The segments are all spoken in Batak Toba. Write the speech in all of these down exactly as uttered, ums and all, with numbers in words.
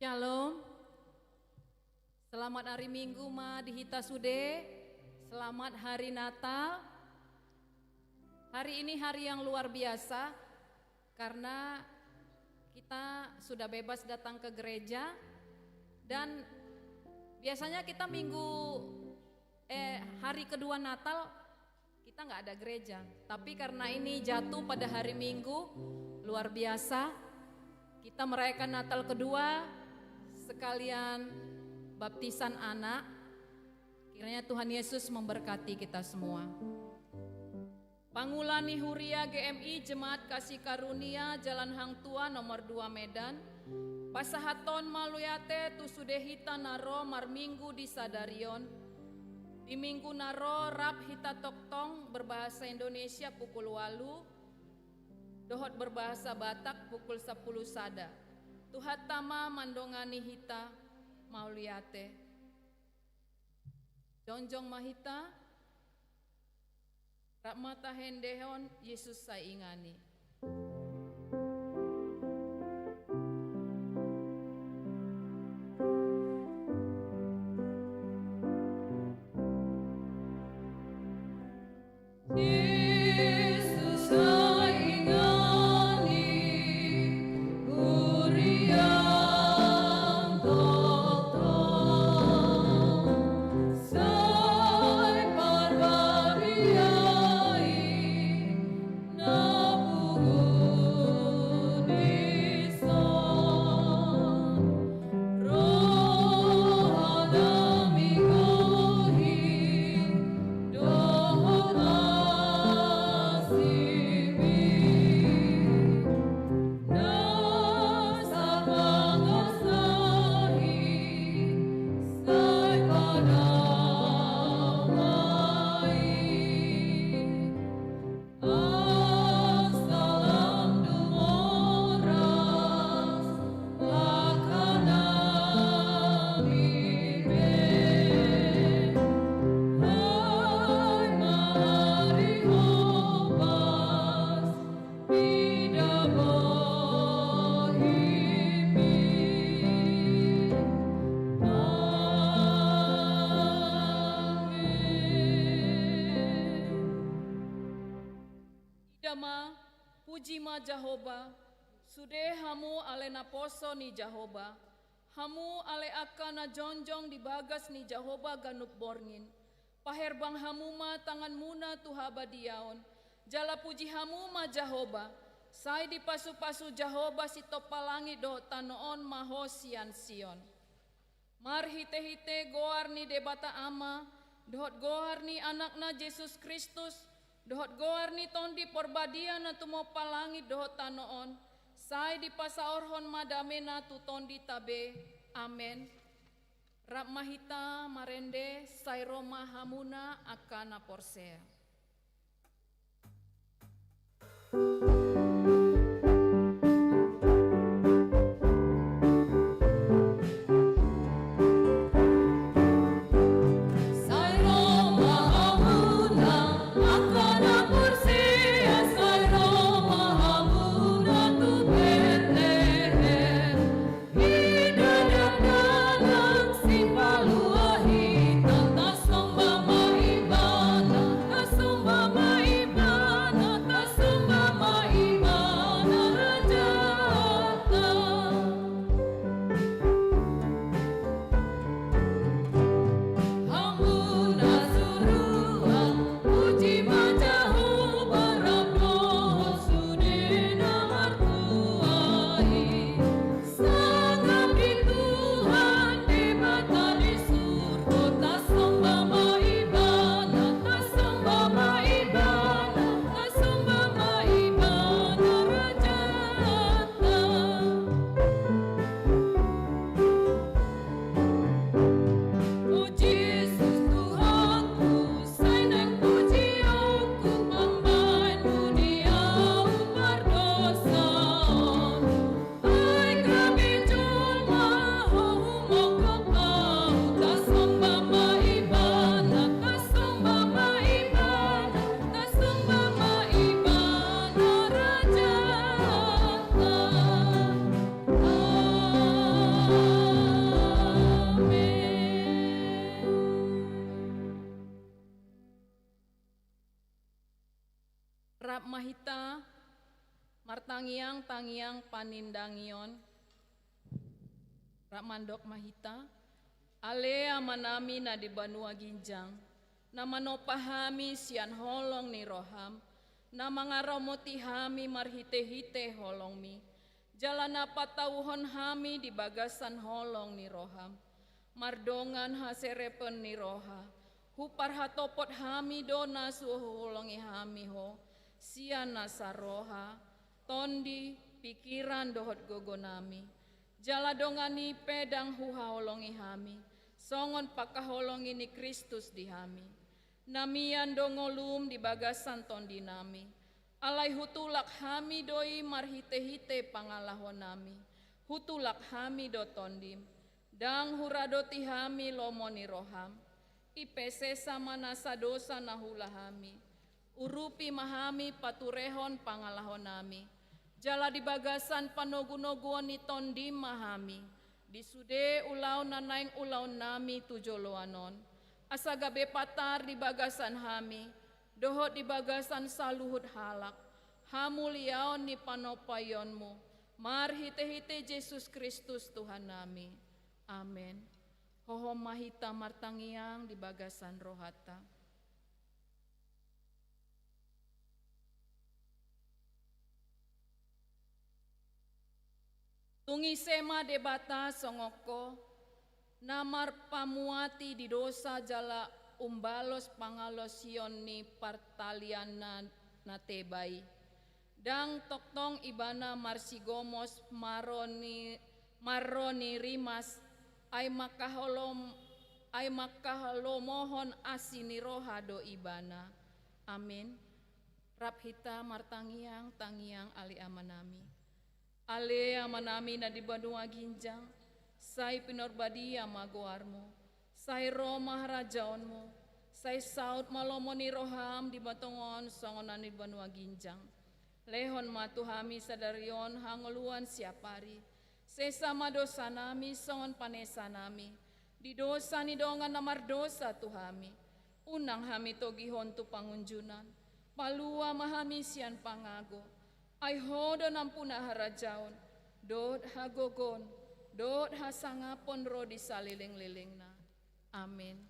Shalom. Selamat hari Minggu ma di hita sude. Selamat hari Natal. Hari ini hari yang luar biasa karena kita sudah bebas datang ke gereja, dan biasanya kita minggu, eh, hari kedua Natal kita nggak ada gereja. Tapi karena ini jatuh pada hari Minggu, luar biasa. Kita merayakan Natal kedua, sekalian baptisan anak. Kiranya Tuhan Yesus memberkati kita semua. Pangula ni Huria G M I Jemaat Kasih Karunia Jalan Hang Tuah nomor dua Medan, pasahathon mauliate tu sude hita na ro marminggu di sadari on. Di minggu na ro rap hita tongtong berbahasa Indonesia pukul walu, dohot berbahasa Batak pukul sapuluh sada. Tuhanta ma mandongani hita, mauliate. Jongjong ma hita, rap ma tahendehon Yesus sai ingan i. Jesus sai ingan i, Huria tongtong sai parbadia i, na pungu dison. Roha na migohi dohot asimi, na sapangasahi sai padamai. Assalam dung horas, angka nami be. Hai ma ari hobas, ida bohimi. Amen. Ida ma, puji ma Jahowa, sude hamu ale naposo ni Jahowa, hamu ale angka na jongjong di bagas ni Jahowa ganup borngin. Paherbang hamu ma tanganmuna tu habadiaon, jala puji hamu ma Jahowa. Sai dipasupasu Jahowa sitompa langit dohot tano on ma ho sian Sion. Marhitehite goar ni Debata Ama, dohot goar ni Anakna Jesus Kristus, dohot goar ni Tondi Porbadia na tumompa langit dohot tano on, sai dipasaorhon ma damena tu tondita be. Amen. Rap ma hita marende, sai ro ma hamuna angka na porsea. Sai ro ma hamuna angka na porsea, sai ro ma hamuna tu Betlehem. Ida dakdanak sipalua hita, tasomba ma Ibana, tasomba ma Ibana, tasomba ma Hita martangiang-tangiang panindangion. Rap mandok ma hita. Ale Amanami na di banua ginjang, na manompa hami sian holong ni roham, na mangaramoti hami marhite-hite holongmi, jala na patauhon hami di bagasan holong ni roham. Mardongan haserepon ni roha, huparhatopot hami do na so huholongi hami ho, sian nasa roha, tondi, pikiran dohot gogonami. Jala dongan i pe ndang huhaholongi hami, songon pangkaholongi ni Kristus di hami. Na mian do ngolum di bagasan tondinami. Alai hutulak hami do i marhite-hite pangalahonami. Hutulak hami do tondim. Ndang huradoti hami lomo ni roham. I pe sesa ma nasa dosa na huula hami. Urupi ma hami paturehon pangalahonami. Jala di bagasan panogu-noguon ni tondim ma hami. Di sude ulaon na naeng ulaonnami tu joloan on. Asa gabe patar di bagasan hami. Dohot di bagasan saluhut halak. Hamuliaon ni panompaionmu. Marhite-hite Jesus Kristus Tuhannami. Amen. Hohom ma hita martangiang di bagasan rohanta. Tung ise ma Debata songon Ho, na marpamuati di dosa jala umbalos pangalaosion ni partalianna na teba i. Ndang tongtong Ibana marsigomos maroni, maroni rimas, ai mangkaholom, ai mangkahalomohon asi ni roha do Ibana. Amin. Rap hita martangiang, tangiang Ale Amanami. Ale Amanami na di banua ginjang, sai pinarbadia ma goarmu, sai ro ma harajaonmu, sai saut ma lomo ni roham di banua tonga on songon na di banua ginjang. Lehon ma tu hami sadari on hangoluan siapari, sesa ma dosanami songon panesanami di dosa ni dongan na mardosa tu hami. Unang hami togihon tu pangunjunan, palua ma hami sian pangago. Ai Ho do nampuna harajaon, dohot hagogoon, dohot hasangapon ro di saleleng-lelengna. Amen.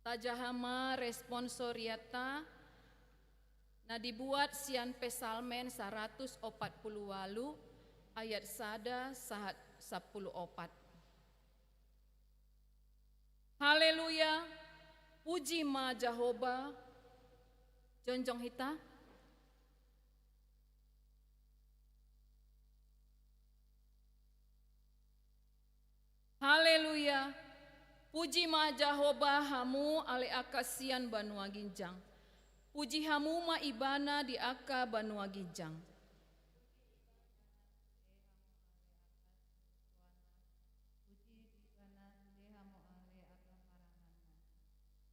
Tajaha ma responsorianta na dibuat sian Psalmen saratus opat pulu ualu ayat sada sahat sampulu opat. Haleluya, puji ma Jahowa. Jongjong hita. Haleluya, puji ma Jahowa hamu ale angka sian banua ginjang. Puji hamu ma Ibana di angka banua ginjang.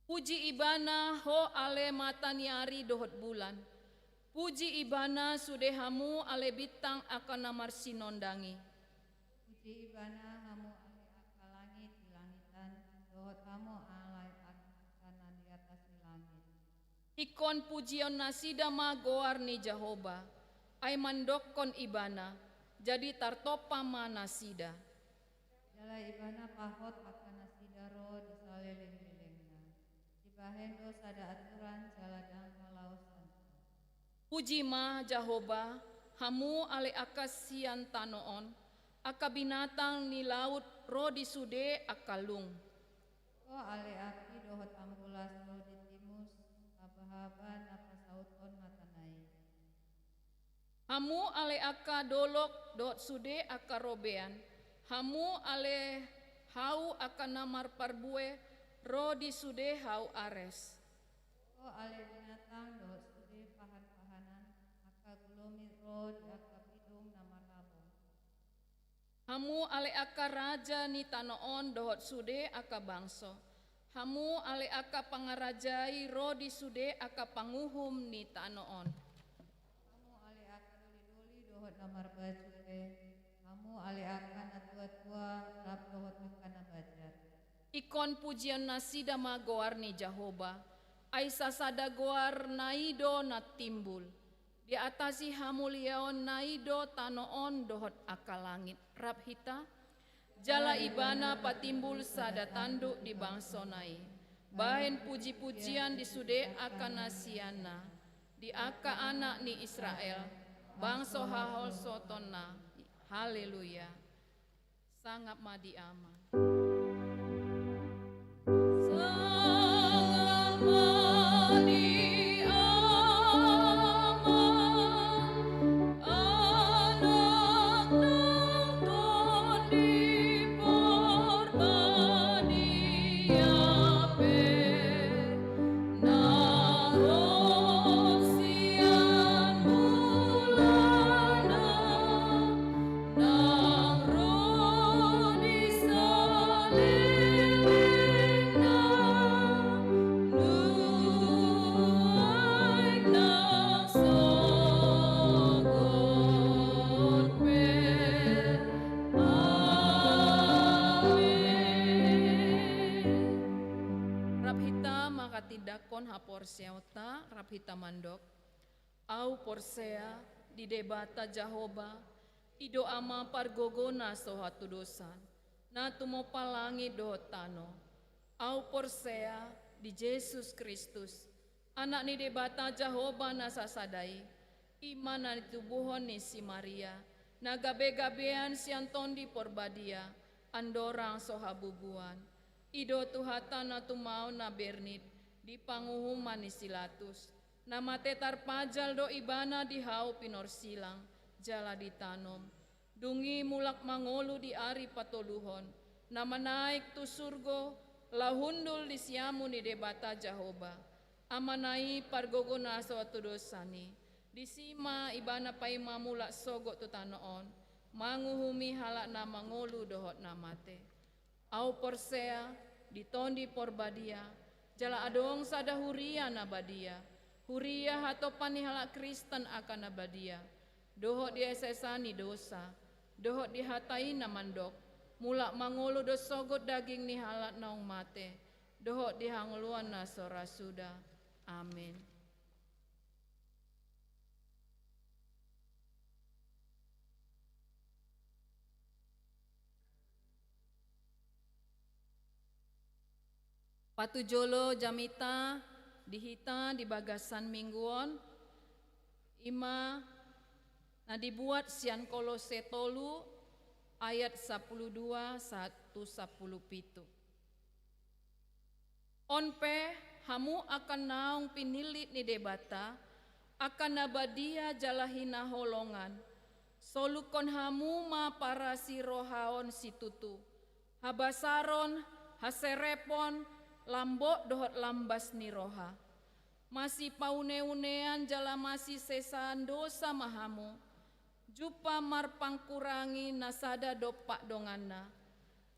Puji Ibana, Ho ale mata ni ari dohot bulan. Puji Ibana, sude hamu ale bintang angka na marsinondang i. Puji Ibana, hamu ale angka langit di langitan, dohot hamu ale angka na di atas ni langit. Ingkon pujion nasida ma goar ni Jahowa, ai mandokkon Ibana, jadi tartompa ma nasida. Jala Ibana pahot angka nasida ro di saleleng-lelengna. Dibahen do sada aturan jala ndang halaosan. Puji ma Jahowa, hamu ale angka sian tano on, angka binatang ni laut ro di sude angka lung. Ho ale api dohot ambulas ro di timus, haba-haba na pasauthon mata na i. Hamu ale angka dolok dohot sude angka robean, hamu ale hau angka na marparbue ro di sude hau ares. Ho ale binatang dohot sude pahan-pahanan, angka gulomit ro di angka pidong na marhabong. Hamu ale angka raja ni tano on dohot sude angka bangso. Hamu ale angka pangarajai ro di sude angka panguhum ni tano on. Hamu ale angka doli-doli dohot na marbajule. Hamu ale angka na tua-tua rap dohot angka na bajar. Ingkon pujion nasida ma goar ni Jahowa, Ai sasada goarna i do na timbul. Diatasi hamuliaonna i do tano on dohot angka langit. Rap hita. Jala Ibana patimbul sada tanduk di bangsona i, bahen puji-pujian di sude angka na sianna, di angka anak ni Israel, bangso haholsotonna. Haleluya. Sangap ma di Ama. Sangap ma di Ama, Anak nang Tondi Porbadia pe, na ro sian mulana, nang ro di salelengna, nuaeng nang sogot pe. Amen. Rap hita manghatindanghon haporseaonta, rap hita mandok. Ahu porsea di Debata Jahowa, i do Ama pargogo na so hatudosan, na tumompa langit dohot tano. Ahu porsea di Jesus Kristus, Anak ni Debata Jahowa na sasada i, i ma na nitubuhon ni si Maria, na gabe-gabean sian Tondi Porbadia, andorang so habubuan. I do Tuhanta na tumaon na bernit di panguhuman ni si Latus. Na mate tarpajal do Ibana di hau pinorsilang, jala ditanom. Dung i mulak mangolu di ari patoluhon, na manaek tu surgo, laho hundul di siamun ni Debata Jahowa. Amana i pargogo na so hatudosan i. Disi ma Ibana paima mulak sogot tu tano on, manguhumi halak na mangolu dohot na mate. Ahu porsea di Tondi Porbadia, jala adong sada huria na badia, huria hatompa ni halak Kristen angka na badia, dohot di haesaan ni dosa, dohot di hata i na mandok, mulak mangolu do sogot daging ni halak naung mate, dohot di hangoluan na so ra suda. Amen. Patujolo jamita di hita di bagasan minggu on, i ma na dibuat sian Kolose tolu ayat sampulu dua sahat tu sampulu pitu. On pe, hamu angka naung pinillit ni Debata, angka na badia jala hinaholongan, solukkon hamu ma parasirohaon situtu, habasaron, haserepon, lambok dohot lambas ni roha. Masipauneunean jala masisesaan dosa ma hamu, jumpa marpangkurangi na sada dompak donganna.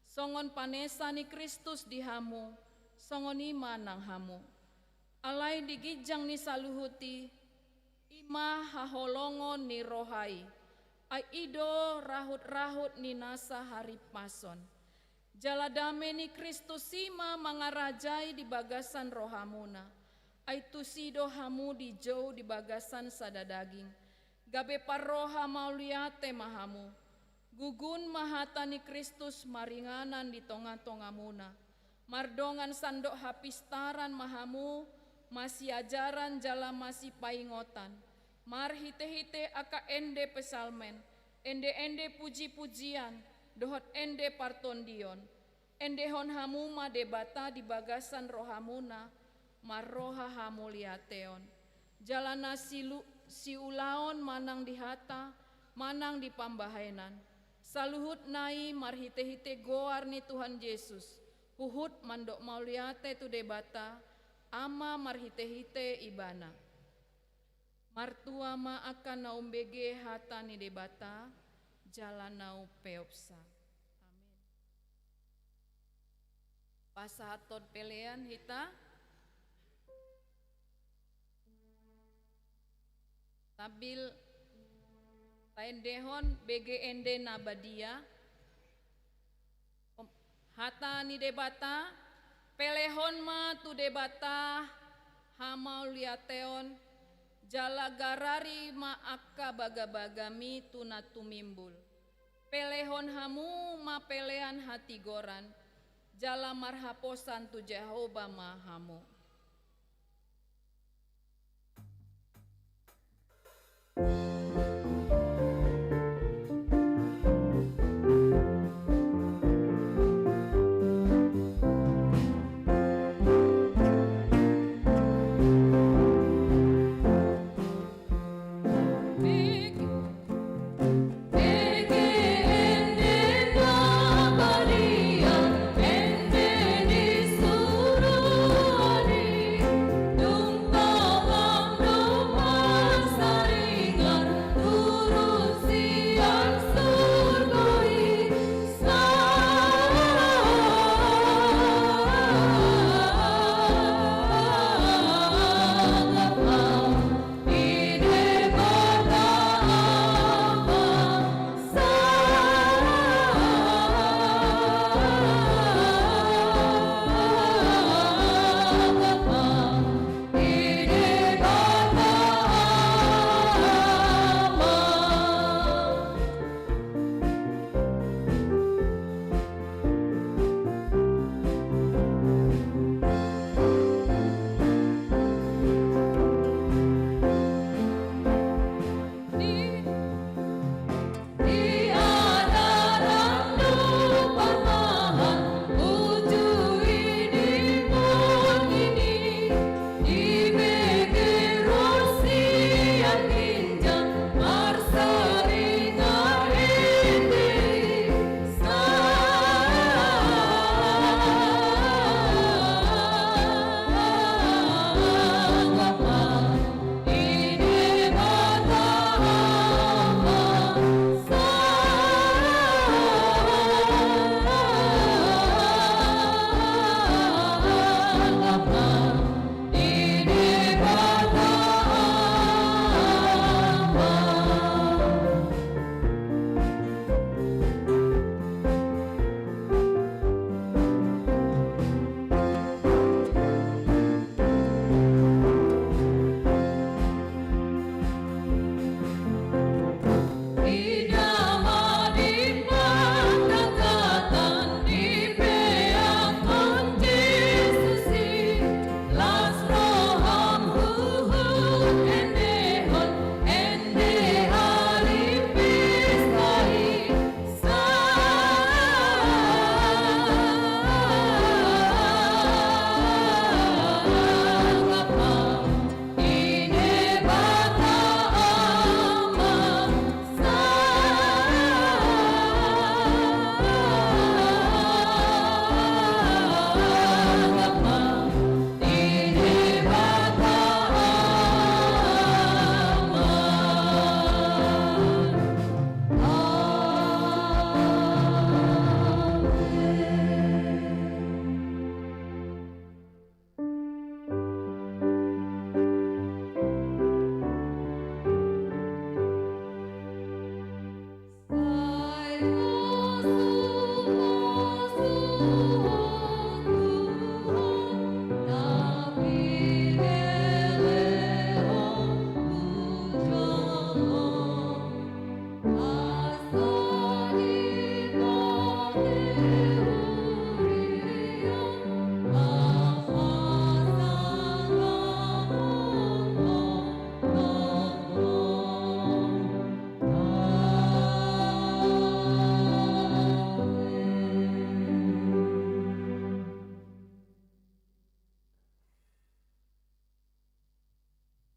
Songon panesa ni Kristus di hamu, songon i ma nang hamu. Alai di ginjang ni saluhut i, i ma haholongon ni roha i, ai i do rahut-rahut ni nasa harimpason. Jala dame ni Kristus i ma mangarajai di bagasan rohamuna, ai tusi do hamu dijou di bagasan sada daging, gabe parroha mauliate ma hamu. Gugun ma hata ni Kristus maringanan di tonga-tongamuna. Mardongan sandok hapistaran ma hamu, masiajaran jala masipaingotan, marhite-hite angka ende psalmen, ende-ende puji-pujian, dohot ende partondion. Endehon hamu ma Debata di bagasan rohamuna, marroha hamuliateon. Jala na silu-, siulaon manang di hata, manang di pambahenan. Saluhutna i marhite-hite goar ni Tuhan Jesus, huhut mandok mauliate tu Debata, Ama marhite-hite Ibana. Martua ma angka na umbege hata ni Debata, jala na umpeopsa. Amin. Pasahathon pelean hita. Sambil taendehon bege ende na badia. Om, hata ni Debata, pelehon ma tu Debata hamauliateon, jala garari ma angka bagabagami tu na tumimbul. Pelehon hamu ma pelean hatigoran, jala marhaposan tu Jahowa ma hamu.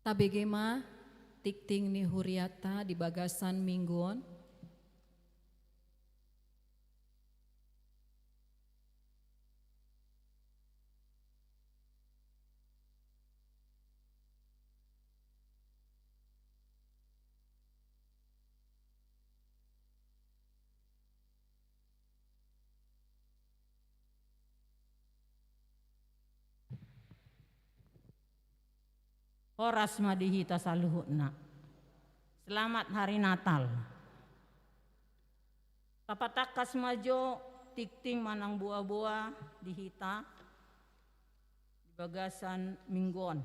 Tabege ma tingting ni hurianta di bagasan minggu on. Horas ma di hita saluhutna. Selamat Hari Natal. Tapatangkas ma jo tingting manang boaboa di hita di bagasan minggu on.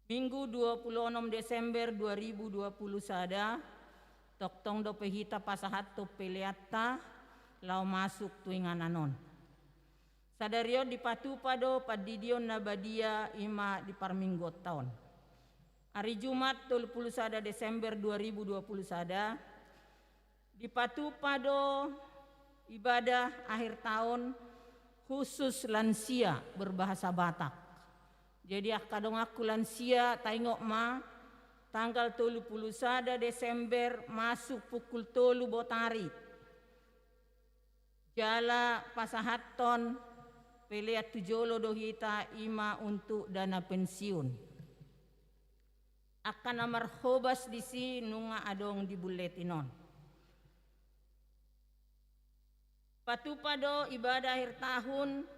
Minggu dua puluh onom Desember dua ribu dua puluh sada, tongtong dope hita pasahathon peleanta laho masuk tu inganan on. Sadari on dipatupa do pandidion na badia i ma di parmingguonta on. Ari Jumat tolu puluh sada Desember dua ribu dua puluh sada, dipatupa do ibadah akhir tahun khusus lansia berbahasa Batak. Jadi angka donganku lansia, taingot ma, tanggal tolu puluh sada Desember masuk pukul tolu botari. Jala pasahathon pelean tu jolo do hita, i ma untuk dana pensiun. Angka na marhobas disi nunga adong di bulletin on. Patupa do ibadah akhir tahun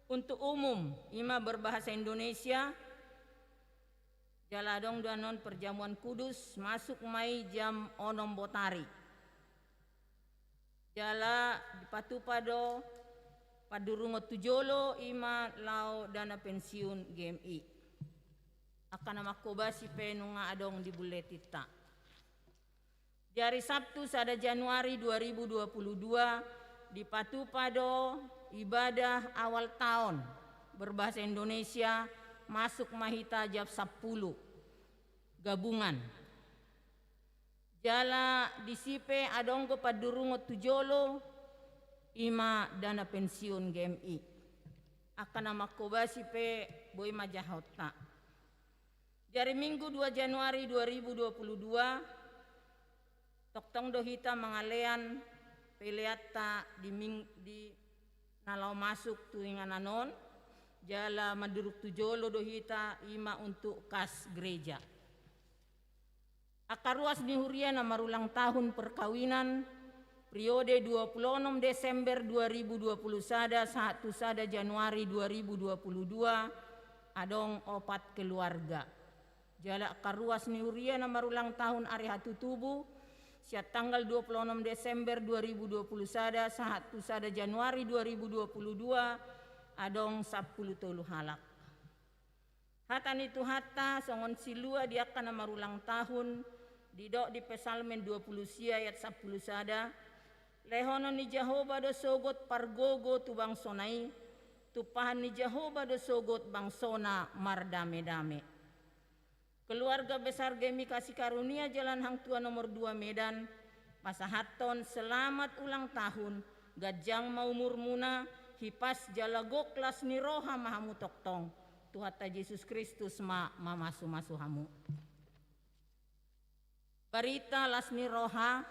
untuk umum, i ma berbahasa Indonesia, jala adong do annon perjamuan kudus, masuk ma i jam onom botari. Jala dipatupa do pandurungon tu jolo, i ma laho dana pensiun G M I. Angka na manghobasi pe nunga adong di bulletinta. Di ari Sabtu sada Januari dua ribu dua puluh dua, dipatupa do ibadah awal tahun berbahasa Indonesia, masuk ma hita jam sampulu gabungan. Jala disi pe adong do pandurungon tu jolo, i ma dana pensiun G M I. Angka na manghobasi pe boi ma jahaonta. Di ari Minggu dua Januari dua ribu dua puluh dua, tongtong do hita mangalean peleanta di ming-, di na laho masuk tu inganan on, jala mandurung tu jolo do hita, i ma untuk kas gereja. Angka ruas ni huria na marulang tahun perkawinan, periode dua puluh onom Desember dua ribu dua puluh sada sahat tu sada Januari dua ribu dua puluh dua, adong opat keluarga. Jala angka ruas ni huria na marulang tahun ari hatutubu, sian tanggal dua puluh onom Desember dua ribu dua puluh sada sahat tu sada Januari dua ribu dua puluh dua, adong sampulu tolu halak. Hata ni Tuhanta songon silua di angka na marulang tahun, didok di Psalmen dua puluh sia ayat sampulu sada, lehonon ni Jahowa do sogot pargogo tu bangsona i, tumpahan ni Jahowa do sogot bangsona mardame-dame. Keluarga besar G M I Kasih Karunia Jalan Hang Tuah nomor dua Medan, pasahathon selamat ulang tahun, ganjang ma umurmuna, hipas jala gok las ni roha ma hamu tongtong. Tuhanta Jesus Kristus ma mamasu-masu hamu. Barita las ni roha,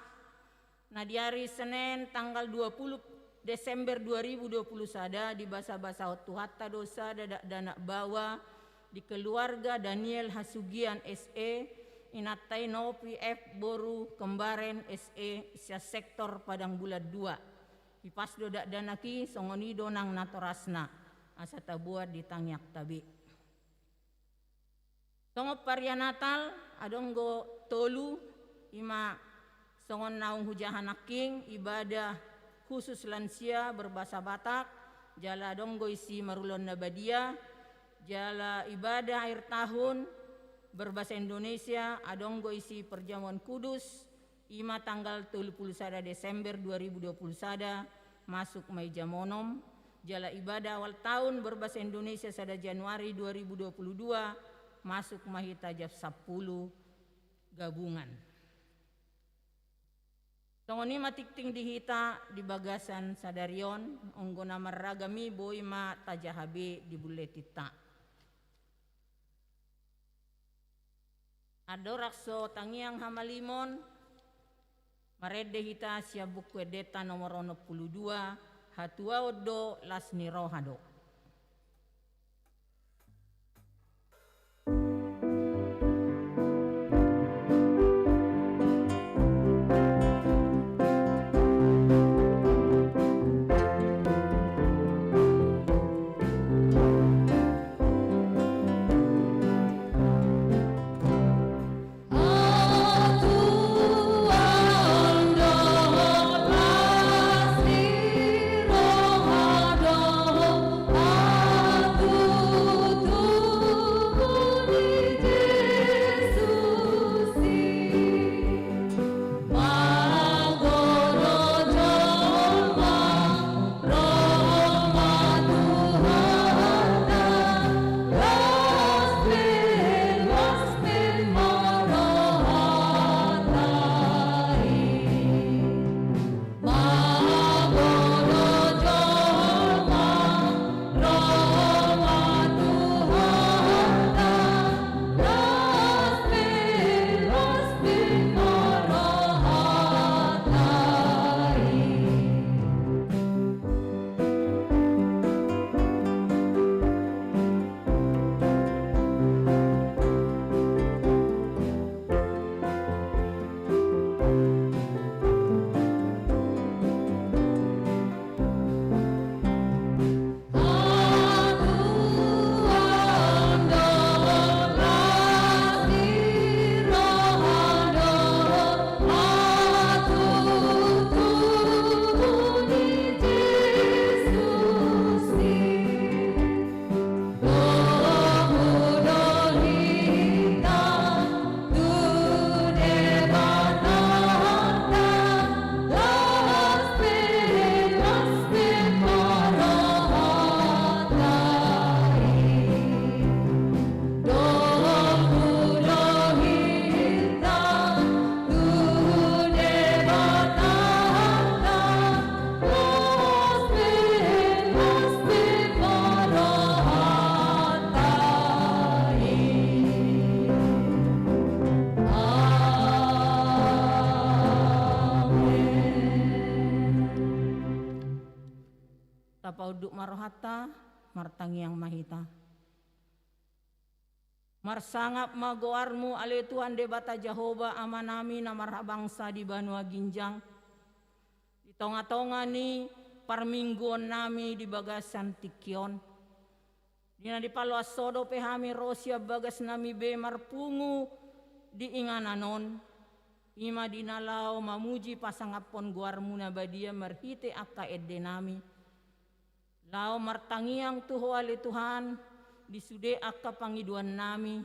na di ari Senen tanggal dua puluh Desember dua ribu dua puluh sada, dibasa-basahon Tuhanta do sada dakdanak baoa di keluarga Daniel Hasugian S E, inanta i Novi F boru Kembaren S E, sian sektor Padang Bulan dua. Hipas do dakdanak i, songon i do nang natorasna, asa taboan di tangiangta be. Songon paria Natal, adong do tolu, i ma songon naung hujaha nangkin, ibadah khusus lansia berbahasa Batak, jala adong do isi marulaon na badia, jala ibadah akhir tahun berbahasa Indonesia, adong do isi perjamuan kudus, i ma tanggal tolu puluh sada Desember dua ribu dua puluh sada, masuk ma i jam onom, jala ibadah awal tahun berbahasa Indonesia sada Januari dua ribu dua puluh dua, masuk ma hita jam sampulu gabungan. Songon i ma tingting di hita di bagasan sadari on, anggo na marragam i boi ma tajaha be di bulletinta. Andorang so tangiang hamalimon, marende hita sian Buku Endenta nomor onom pulu dua, hatuaon do las ni roha do. Tapaunduk ma rohanta, martangiang ma hita. Marsangap ma goarmu ale Tuhan Debata Jahowa Amanami na marhabangsa di banua ginjang, di tonga-tonga ni parmingguonnami di bagasan tingki on. Di na dipaloas Ho dope hami ro sian bagasnami be marpungu di inganan on, i ma di na laho mamuji pasangaphon goarmu na badia marhite angka endenami. Laho martangiang tu Ho ale Tuhan, di sude angka pangidoannami,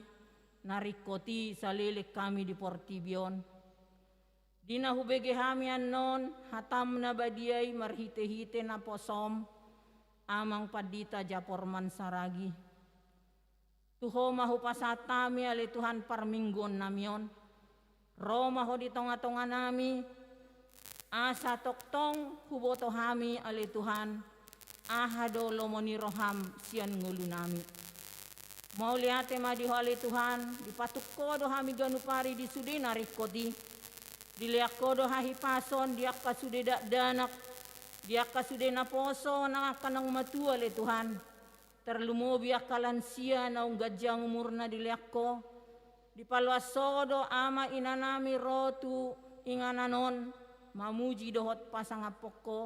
na ringkot i saleleng hami di portibi on. Di na hubege hami annon hatam na badia i marhite-hite naposom, Amang Pandita Japorman Saragi. Tu Ho ma hupasahat hami ale Tuhan parmingguonnami on. Ro ma Ho di tonga-tonganami, asa tongtong huboto hami ale Tuhan, aha do lomo ni roham sian ngolunami. Mauliate ma di Ho ale Tuhan, dipatuk Ho do hami ganup ari di sude na ringkot i. Dilean Ho do hahipason di angka sude dakdanak, di angka sude naposo nang angka naung matua ale Tuhan. Tarlumobi angka lansia naung ganjang umurna dilean Ho. Dipaloas Ho do ama inanami ro tu inganan on, mamuji dohot pasangaphon Ho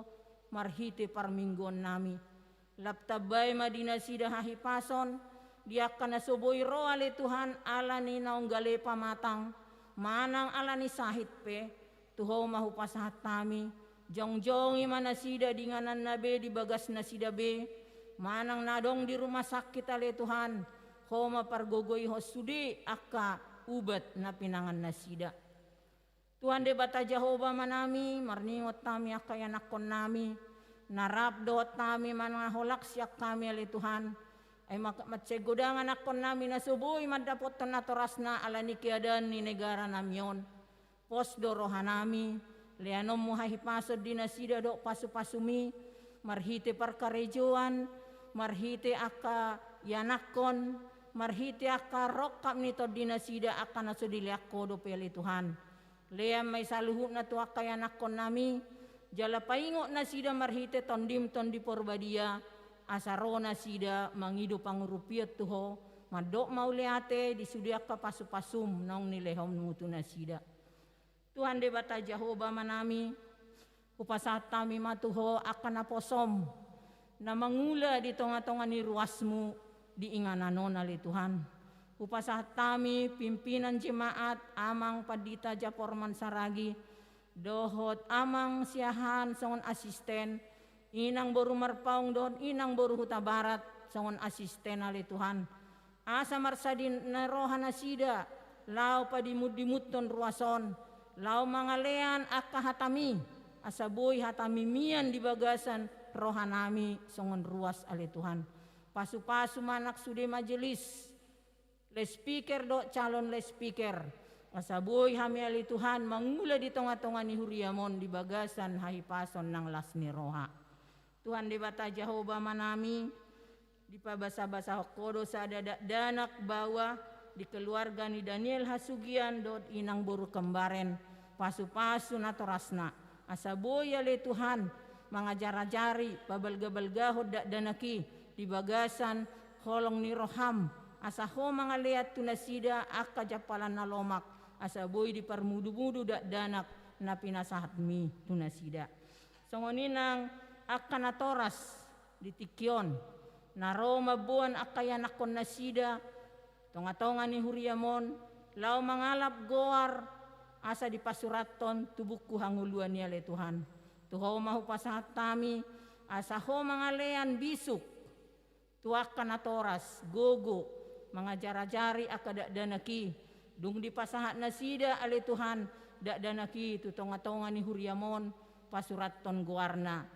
marhite parmingguonnami. Lam tambai ma di nasida hahipason, di angka na so boi ro ale Tuhan ala ni naung gale pamatang, manang ala ni sahit pe, tu Ho ma hupasahat hami, jongjongi ma nasida di ingananna be di bagasnasida be, manang na adong di rumah sakit ale Tuhan, Ho ma pargogoihon sude angka ubat na pinangannasida. Tuhan Debata Jahowa Amanami, marningot hami angka ianakkonnami, na rap dohot hami manang na holang sian hami ale Tuhan, ai ma-, mansai godang anakkonnami na so boi mandapothon natorasna ala ni keadaan ni negaranami on. Pos do rohanami, leanonmu hahipason di nasida dohot pasupasumi, marhite parkarejoan, marhite angka ianakkon, marhite angka rongkap ni tondinasida angka na so dilean Ho dope ale Tuhan. Lean ma i saluhutna tu angka ianakkonnami, jala paingot nasida marhite tondim Tondi Porbadia, asa ro nasida mangido pangurupion tu Ho, mandok mauliate di sude angka pasupasum naung nilehonmu tu nasida. Tuhan Debata Jahowa Amanami, hupasahat hami ma tu Ho angka naposom, na mangula di tonga-tonga ni ruasmu di inganan on ale Tuhan. Hupasahat hami pimpinan jemaat, Amang Pandita Japorman Saragi, dohot Amang Siahaan songon asisten, Inang boru Marpaung dohot Inang boru Hutabarat songon asisten ale Tuhan. Asa marsadi ni roha nasida, laho padimundimunhon ruas on, laho mangalean angka hatami, asa boi hatami mian di bagasan rohanami songon ruas ale Tuhan. Pasupasu ma nang sude majelis, loudspeaker dohot calon loudspeaker. Asa boi hami ale Tuhan mangula di tonga-tonga ni huriam on di bagasan hahipason nang las ni roha. Tuhan Debata Jahowa Amanami, dipabasabasahon Ho do sada dakdanak baoa di keluarga ni Daniel Hasugian dohot Inang boru Kembareng, pasupasu natorasna. Asa boi ale Tuhan mangajarajari, pabalgabalgahon dakdanak i di bagasan holong ni roham, asa Ho mangalean tu nasida angka jampalan na lomak, asa boi diparmudumudu dakdanak na pinasahatmi tu nasida. Songon i nang angka natoras di tingki on, na ro mamboan angka ianakkonnasida tonga-tonga ni huriam on, laho mangalap goar asa dipasurathon tu buku hangoluan i ale Tuhan. Tu Ho ma hupasahat hami, asa Ho mangalean bisuk tu angka natoras, gogo, mangajarajari angka dakdanak i, dung dipasahat nasida ale Tuhan dakdanak i tu tonga-tonga ni huriam on, pasurathon goarna.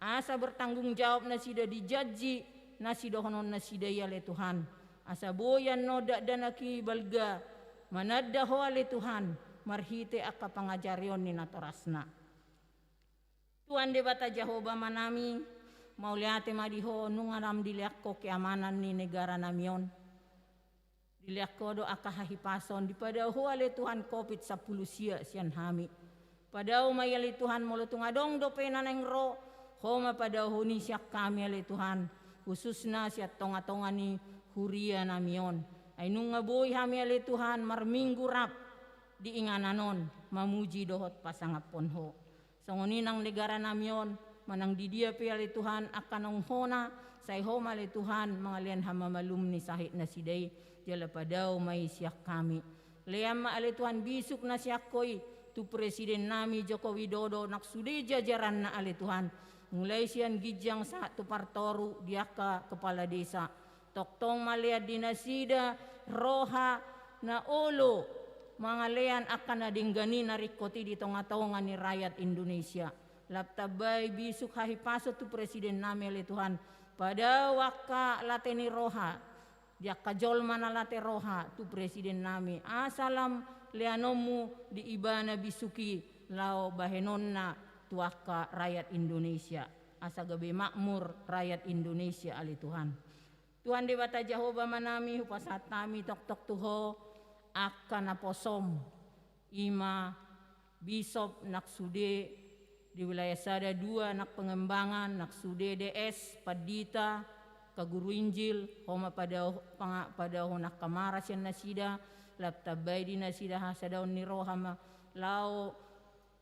Asa bertanggung jawab nasida di janji na sidohononnasida i ale Tuhan. Asa boi annon dakdanak i balga mananda Ho ale Tuhan, marhite angka pangajarion ni natorasna. Tuhan Debata Jahowa Amanami, mauliate ma di Ho nunga lam dilean Ho keamanan ni negaranami on. Dilean Ho do angka hahipason, dipadao Ho ale Tuhan covid sampulu sia sian hami. Padao ma i ale Tuhan molo tung adong dope na naeng ro Ho ma padaohon i sian hami ale Tuhan, khususna sian tongatonga ni huria nami on. Ai nunga boi hami ale Tuhan marminggu rap di inganan on, mamuji dohot pasangaphon Ho. Songon i nang negara nami on, manang di dia pe ale Tuhan angka naung hona, sai Ho ma ale Tuhan mangalean hamamalum ni sahit nasida i, jala padao ma i sian hami. Lean ma ale Tuhan bisuk na sian Ho i tu presiden nami Joko Widodo nang sude jajaranna ale Tuhan. Mulai sian ginjang sahat tu partoru di angka kepala desa. Tongtong ma lean di nasida roha na olo mangalean angka na denggan i na ringkot i di tongatonga ni rakyat Indonesia. Lam tambai bisuk hahipason tu presiden nami ale Tuhan. Padao angka late ni roha di angka jolma na late roha tu presiden nami, asa lam leanonmu di ibana bisuk i laho bahenonna tu angka rakyat Indonesia, asa gabe makmur rakyat Indonesia ale Tuhan. Tuhan Debata Jahowa Amanami, hupasahat hami tongtong tu Ho angka naposom, i ma bisop nang sude di wilayah sada dua nang Pengembangan, nang sude D S, pandita, angka guru Injil, Ho ma padao-, panga-, padaohon angka mara sian nasida, lam tambai di nasida hasadaon ni roha ma laho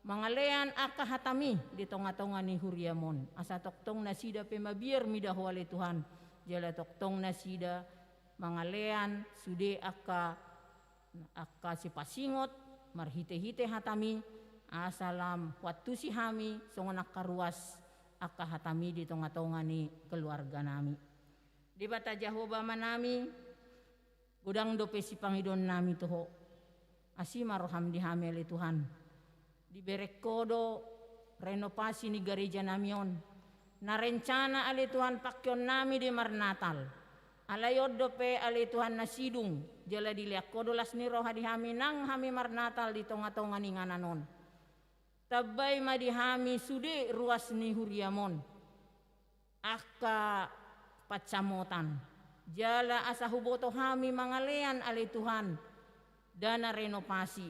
mangalean angka hatami di tongatonga ni huriam on. Asa tongtong nasida pe mabiar mida Ho ale Tuhan, jala tongtong nasida mangalean sude angka, angka sipasingot marhitehite hatami, asa lam huantusi hami songon angka ruas angka hatami di tongatonga ni keluarga nami. Debata Jahowa Amanami, godang dope sipangidoan nami tu Ho. Asi ma roham di hami ale Tuhan. Dibereng Ho do renovasi ni gareja nami on. Na rencana ale Tuhan pangkeon nami di marnatal. Alai on dope ale Tuhan na sidung, jala dilean Ho do las ni roha di hami nang hami marnatal di tongatonga ni inganan on. Tambai ma di hami sude ruas ni huriam on angka pansamotan. Jala asa huboto hami mangalean ale Tuhan dana renovasi.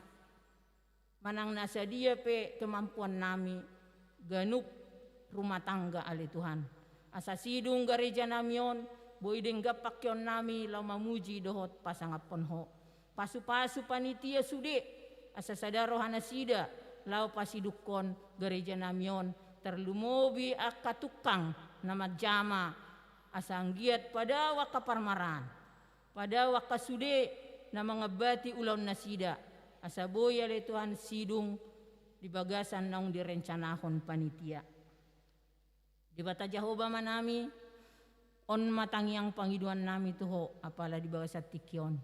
Manang na sadia pe kemampuan nami ganup rumah tangga ale Tuhan. Asa sidung gareja nami on, boi denggan pangkeon nami laho mamuji dohot pasangaphon Ho. Pasupasu panitia sude, asa sada roha nasida laho pasidungkon gareja nami on, tarlumobi angka tungkang na manjama, asa anggiat padao angka parmaraan, padao angka sude na mangambati ulaon nasida, asa boi ale Tuhan sidung di bagasan naung direncanahon panitia. Debata Jahowa Amanami, on ma tangiang pangidoan nami tu Ho, apala di bagasan tingki on.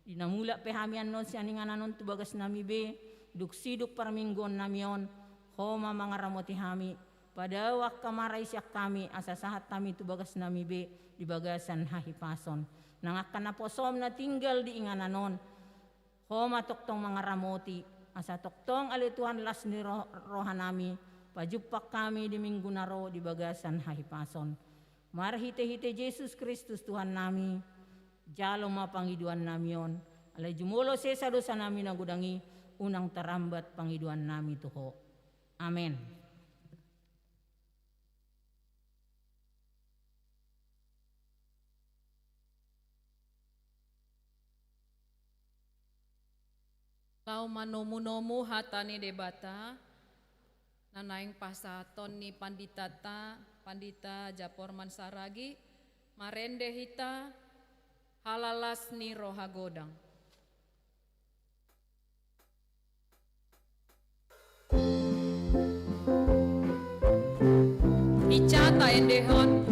Di na mulak pe hami annon sian inganan on tu bagas nami be, dung sidung parmingguon nami on, Ho ma mangaramoti hami, padao angka mara i sian hami, asa sahat hami tu bagas nami be di bagasan hahipason. Nang angka naposom na tinggal di inganan on, Ho ma tongtong mangaramoti, asa tongtong ale Tuhan las ni ro-, roha nami, pajumpang hami di minggu na ro di bagasan hahipason. Marhitehite Jesus Kristus Tuhan nami, jalo ma pangidoan nami on, alai jumolo sesa dosa nami na godang i, unang tarambat pangidoan nami tu Ho. Amen. Laho manomunomu hata ni Debata, na naeng pasahaton ni panditata, Pandita Japorman Saragi, marende hita, halalas ni roha godang. Hinsa taendehon.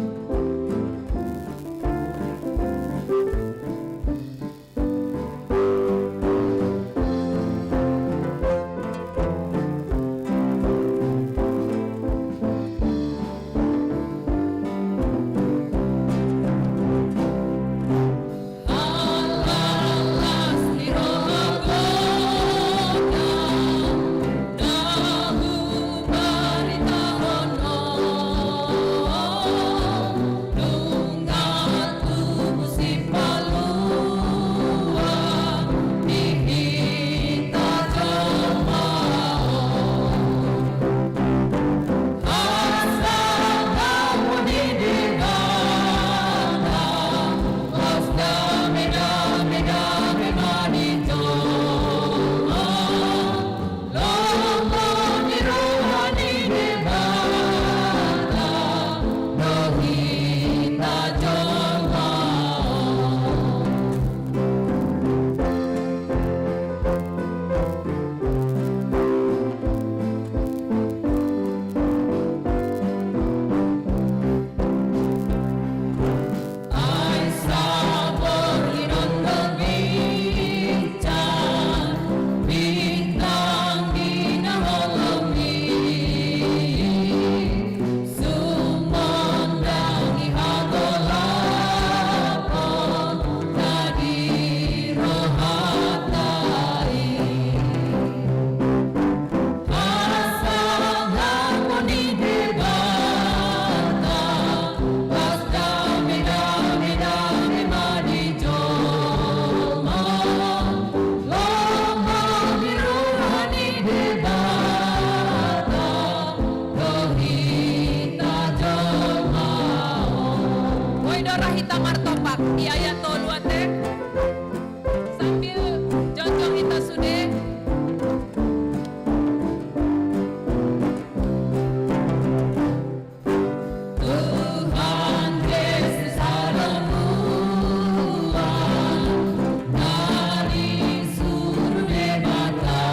Hita martopak di ayat tolu ate. Sambil jongjong hita sude. Tuhan Yesus adalah Tuhan dari surga Debata.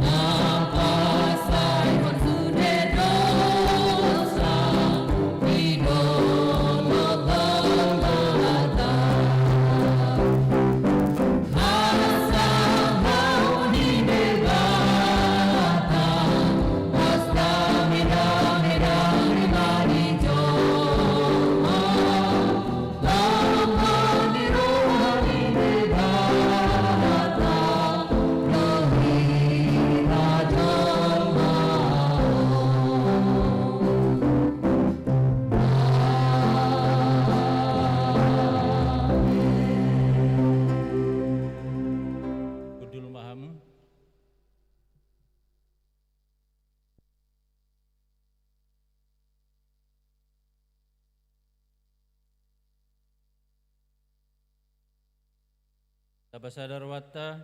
Na pasaehon sude dosa di dolok Golgota. Hasahon ni Debata, pos dame-dame, dame-dame jolma. Hundul ma hamu. Tapasada rohanta,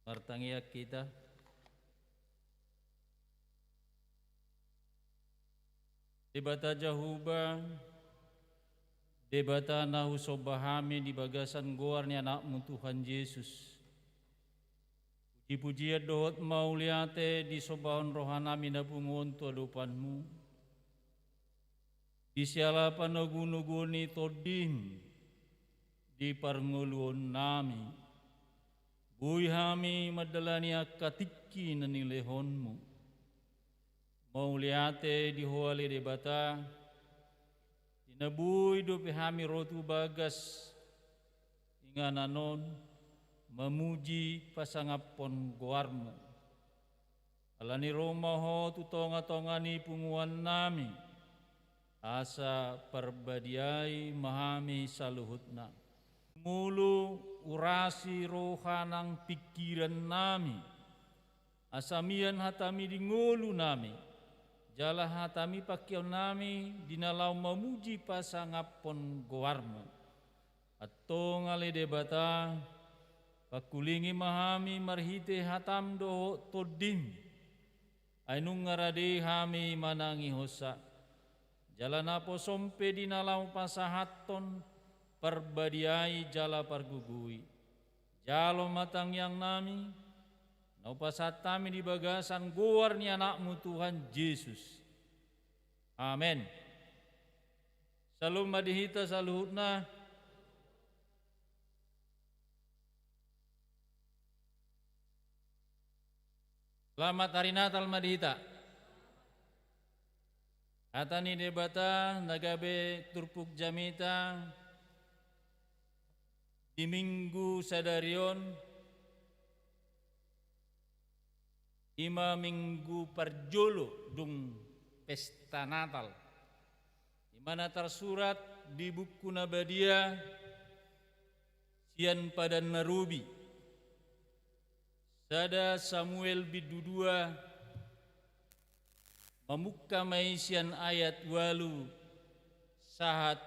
martangiang hita. Debata Jahowa, Debata na husomba hami di bagasan goar ni Anakmu Tuhan Jesus. Puji-pujian dohot mauliate disombahon rohanami na pungu on tu adopanMu. Di siala panogu-nogu ni TondiM di parngoluonnami, boi hami mandalani angka tingki na nilehonMu. Mauliate di Ho ale Debata, di na boi dope hami ro tu bagas inganan on, mamuji pasangaphon goarMu. Alani ro ma Ho tu tonga-tonga ni punguannami, asa parbadiai ma hami saluhutna. Molo urasi roha nang pingkirannami, asa mian hataMi di ngolunami, jala hataMi pangkeonnami di na laho mamuji pasangaphon goarMu. Antong ale Debata, pangkulingi ma hami marhite hataM dohot TondiM. Ai nunga rade hami manangihonsa. Jala naposoM pe di na laho pasahathon, parbadiai jala pargogoi. Jalo ma tangiangnami, na hupasahat hami di bagasan goar ni Anakmu Tuhan Jesus. Amen. Syalom ma di hita saluhutna. Selamat Hari Natal ma di hita. Hata ni Debata na gabe turpuk jamita di Minggu sadari on, i ma Minggu parjolo dung pesta Natal. I ma na tarsurat di Buku na Badia sian Padan na Robi, sada Samuel bindu dua, mamungka ma i sian ayat ualu sahat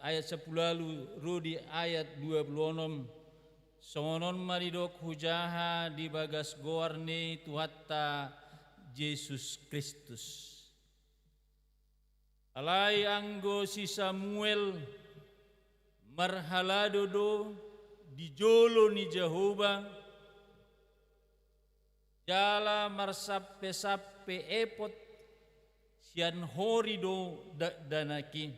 ayat sampulu ualu ro di ayat dua pulu onom. Songon on ma didok hujaha di bagas goar ni Tuhanta Jesus Kristus. Alai anggo si Samuel marhalado do di jolo ni Jahowa, jala marsampe-sampe epod sian hori do dakdanak i.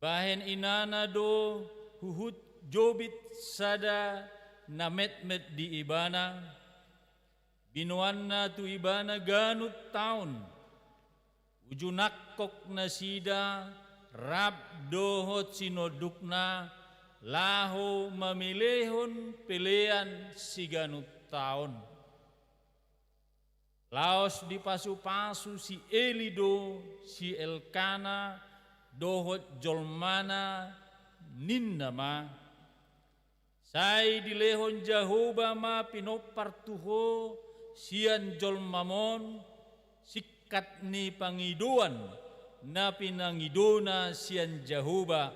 Dibahen inana do huhut jobit sada na metmet di ibana, binoanna tu ibana ganup taon, uju nangkok nasida rap dohot sinondukna laho mamelehon pelean siganup taon. Laos dipasu-pasu si Eli do si Elkana dohot jolmana, ninna ma: Sai dilehon Jahowa ma pinompar tu ho sian jolmam on, singkat tingkat ni pangidoan na pinangidona sian Jahowa.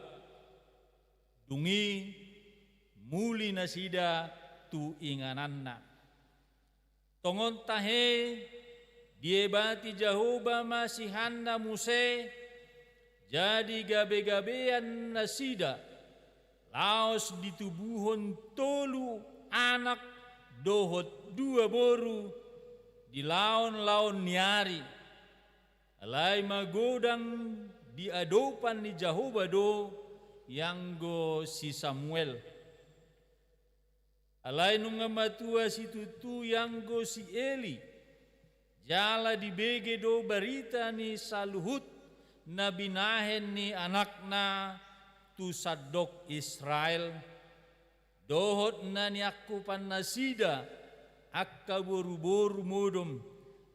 Dung i muli nasida tu ingananna. Tongon tahe, diebati Jahowa ma si Hanna muse, jadi gabegabean nasida, laos ditubuhon tolu anak dohot dua boru di laonlaon ni ari. Alai magodang di adopan ni Jahowa do ianggo si Samuel. Alai nunga matua situtu ianggo si Eli, jala dibege do barita ni saluhut na binahen ni anakna tu sandok Israel, dohot na niangkupan nasida angka boruboru modom,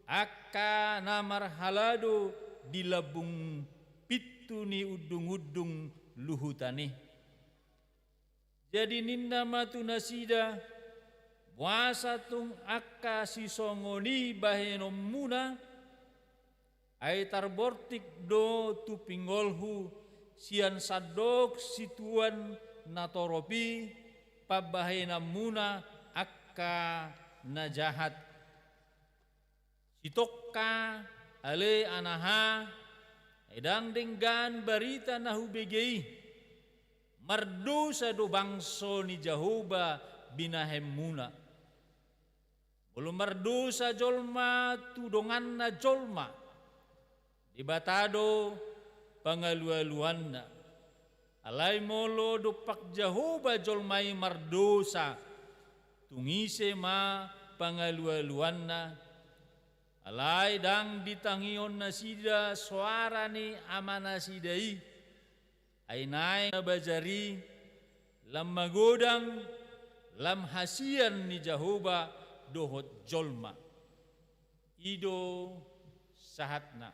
angka na marhalado di lambung pintu ni undungundung luhutan i. Jadi ninna ma tu nasida, boasa tung angka sisongon i bahenonmuna? Ai tarbortik do tu pingolhu sian sandok situan na torop i pambahenanmuna angka na jahat. Sitongka ale anaha, ai ndang denggan barita na hubege i. Mardosa do bangso ni Jahowa binahenmuna. Molo mardosa jolma tu donganna jolma, Debata do pangalualuanna. Alai molo dompak Jahowa jolma i mardosa, tung ise ma pangalualuanna? Alai ndang ditangihon nasida soara ni amanasida i. Ai naeng na bajar i lam magodang lam hasian ni Jahowa dohot jolma. I do sahatna.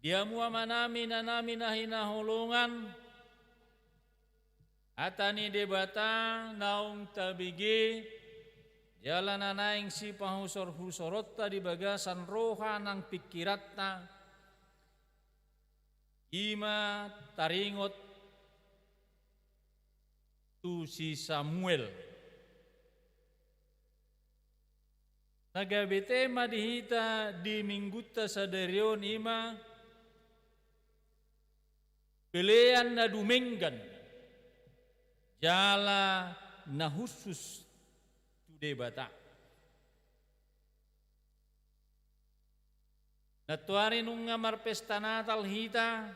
Di hamu amanami, inanami na hinaholongan, hata ni Debata naung tabege jala na naeng sipahusorhusoronta di bagasan roha nang pingkiranta, i ma taringot tu si Samuel. Na gabe tema di hita di minggunta sadari on i ma pelean na dumenggan jala na hushus tu Debata. Nantoari nunga marpesta Natal hita,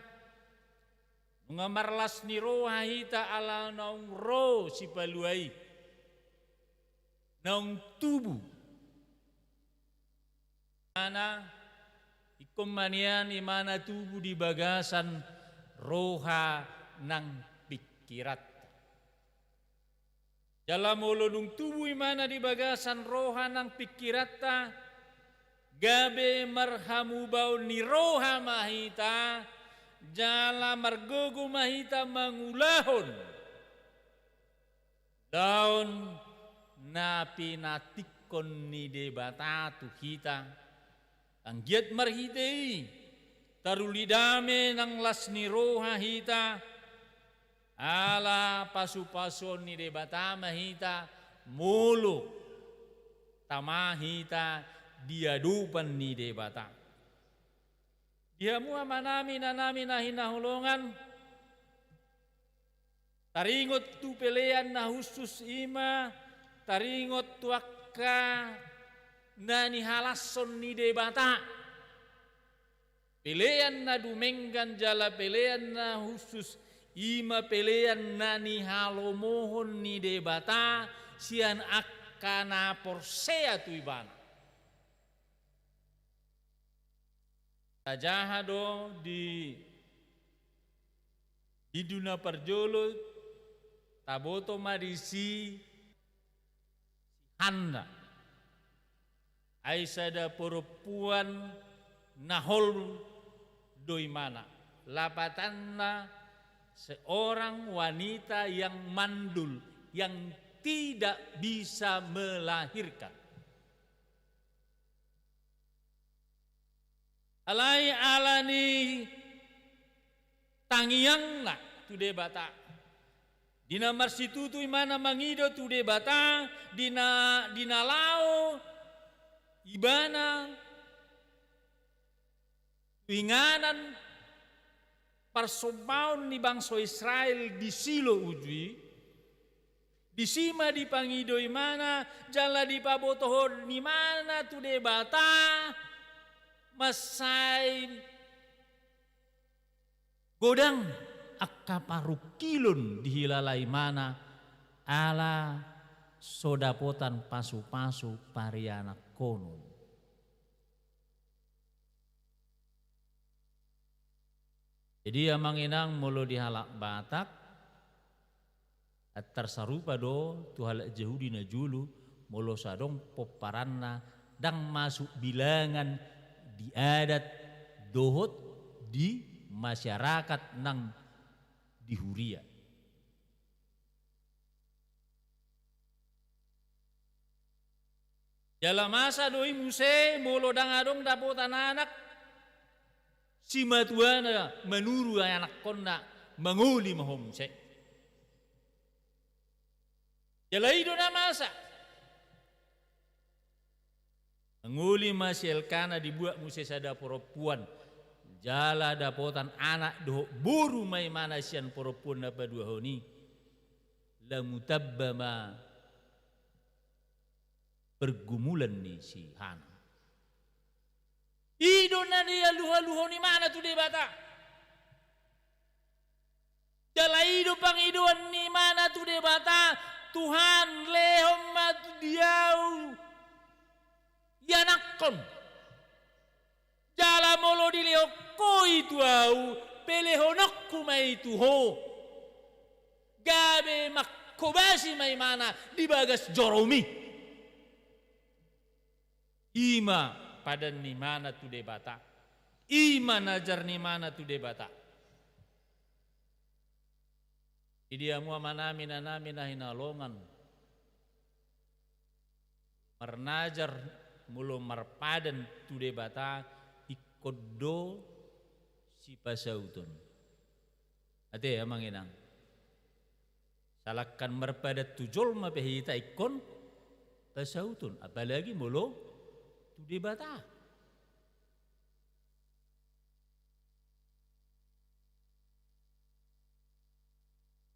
nunga marlas ni roha hita ala naung ro Sipalua i, naung tubu. Imana, ingkon ma nian imana tubu di bagasan roha nang pingkiranta. Jala molo dung tubu imana di bagasan roha nang pingkiranta, gabe marhamubaon ni roha ma hita, jala margogo ma hita mangulahon ulaon na pinantikkon ni Debata tu hita. Anggiat marhite i taruli dame nang las ni roha hita, ala pasupasuon ni Debata ma hita molo tama hita di adopan ni Debata. Di hamu amanami, inanami na hinaholongan, taringot tu pelean na hushus i ma taringot tu angka na nihalashon ni Debata. Pelean na dumenggan jala pelean na hushus i ma pelean na nihalomohon ni Debata sian angka na porsea tu Ibana. Tajaha do di, di duna parjolo, taboto ma disi Hanna. Ai sada perempuan na hol do imana. Lapatanna seorang wanita yang mandul, yang tidak bisa melahirkan. Alai ala ni tangiangna tu Debata. Di na marsitutu imana mangido tu Debata, di na, di na laho ibana tu inganan parsombaon ni bangso Israel di Silo uju i, disi ma dipangido imana, jala dipabotohon imana tu Debata, mansai godang angka parungkilon dihilala imana, ala so dapotan pasupasu parianakhonon. Jadi, amang inang, molo di halak Batak, antar sarupa do tu halak Jahudi na jolo, molo so adong pomparanna, ndang masuk bilangan di adat dohot di masyarakat nang di huria. Jala masa do i muse, molo ndang adong dapotan anak, simatuana manuru anakhonna, mangoli ma ho muse. Jala i do na masa. Mangoli ma si Elkana, dibuat muse sada porompuan. Jala dapotan anak dohot boru ma imana sian porompuan na paduahon i. Lam tamba ma pergumulan ni si Hana. I do na dialualuhon imana tu Debata. Jala i do pangidoan ni imana tu Debata, Tuhan, lehon ma tu di ahu ianakhon. Jala molo dilehon Ho i tu ahu, pelehononku ma i tu Ho. Gabe manghobasi ma imana di bagas jorom i. I ma padan ni imana tu Debata. I ma najar ni imana tu Debata. Jadi hamu amanami, inanami na hinaholongan, marnajar molo marpadan tu Debata, ingkon do sipasauton. Ate, amang inang. Salangkan marpadan tu jolma pe hita ingkon pasauton, apalagi molo tu Debata.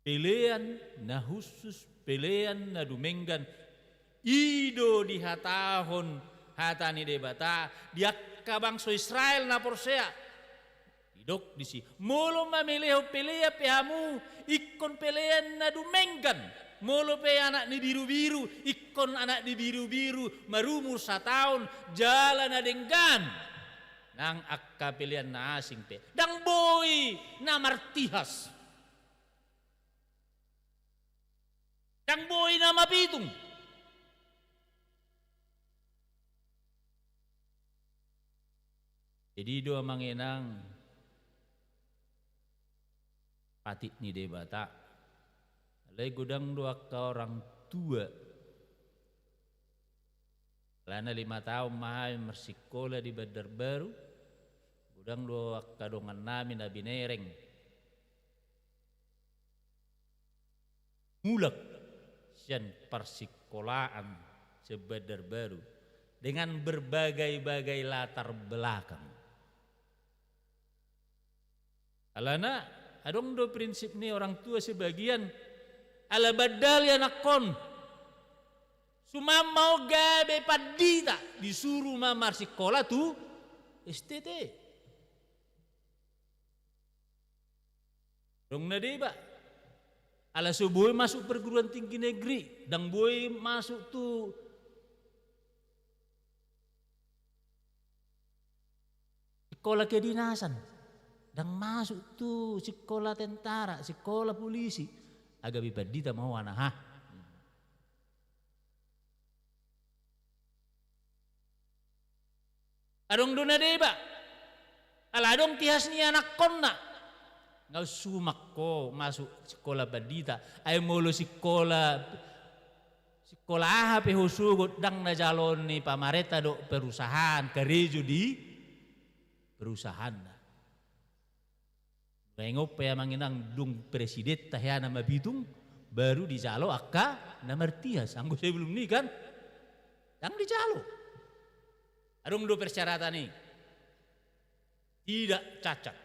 Pelean na hushus, pelean na dumenggan, i do dihatahon hata ni Debata di angka bangso Israel na porsea. Didok disi, molo mamelehon pelean pe hamu, ingkon pelean na dumenggan. Molo pe anak ni birubiru, ingkon anak ni birubiru marumur sataon, jala na denggan. Nang angka pelean na asing pe, ndang boi na martihas. Ndang boi na mapitung. Jadi i do, amang inang, patik ni Debata. Alai godang do angka orang tua. Alana lima taon ma hami marsikola di Bandarbaru. Godang do angka dongannami na binereng. Mulak sian parsikolaan sian Bandarbaru dengan berbagai-bagai latar belakang. Alana adong do prinsip ni orang tua sebagian, ala bandal ianakhon. Suman ma on gabe pandita, disuru ma marsikola tu S T T. Adong na deba. Ala so boi masuk perguruan tinggi negeri, ndang boi masuk tu sikola kedinasan, ndang masuk tu sikola tentara, sikola polisi. Ai gabe pandita ma ho, anaha. Adong do na deba. Ala adong tihas ni anakhonna. Nga sumak ho masuk sikola pandita. Ai molo sikola, sikola aha pe ho sogot, ndang na jaloon ni pamarenta dohot perusahaan, karejo di perusahaanna. Naeng on pe amang inang dung presidenta hea na mapitung, baru dijalo angka na martias. Anggo sebelum ni kan, ndang dijalo. Adong do persyaratan i. Tidak cacat.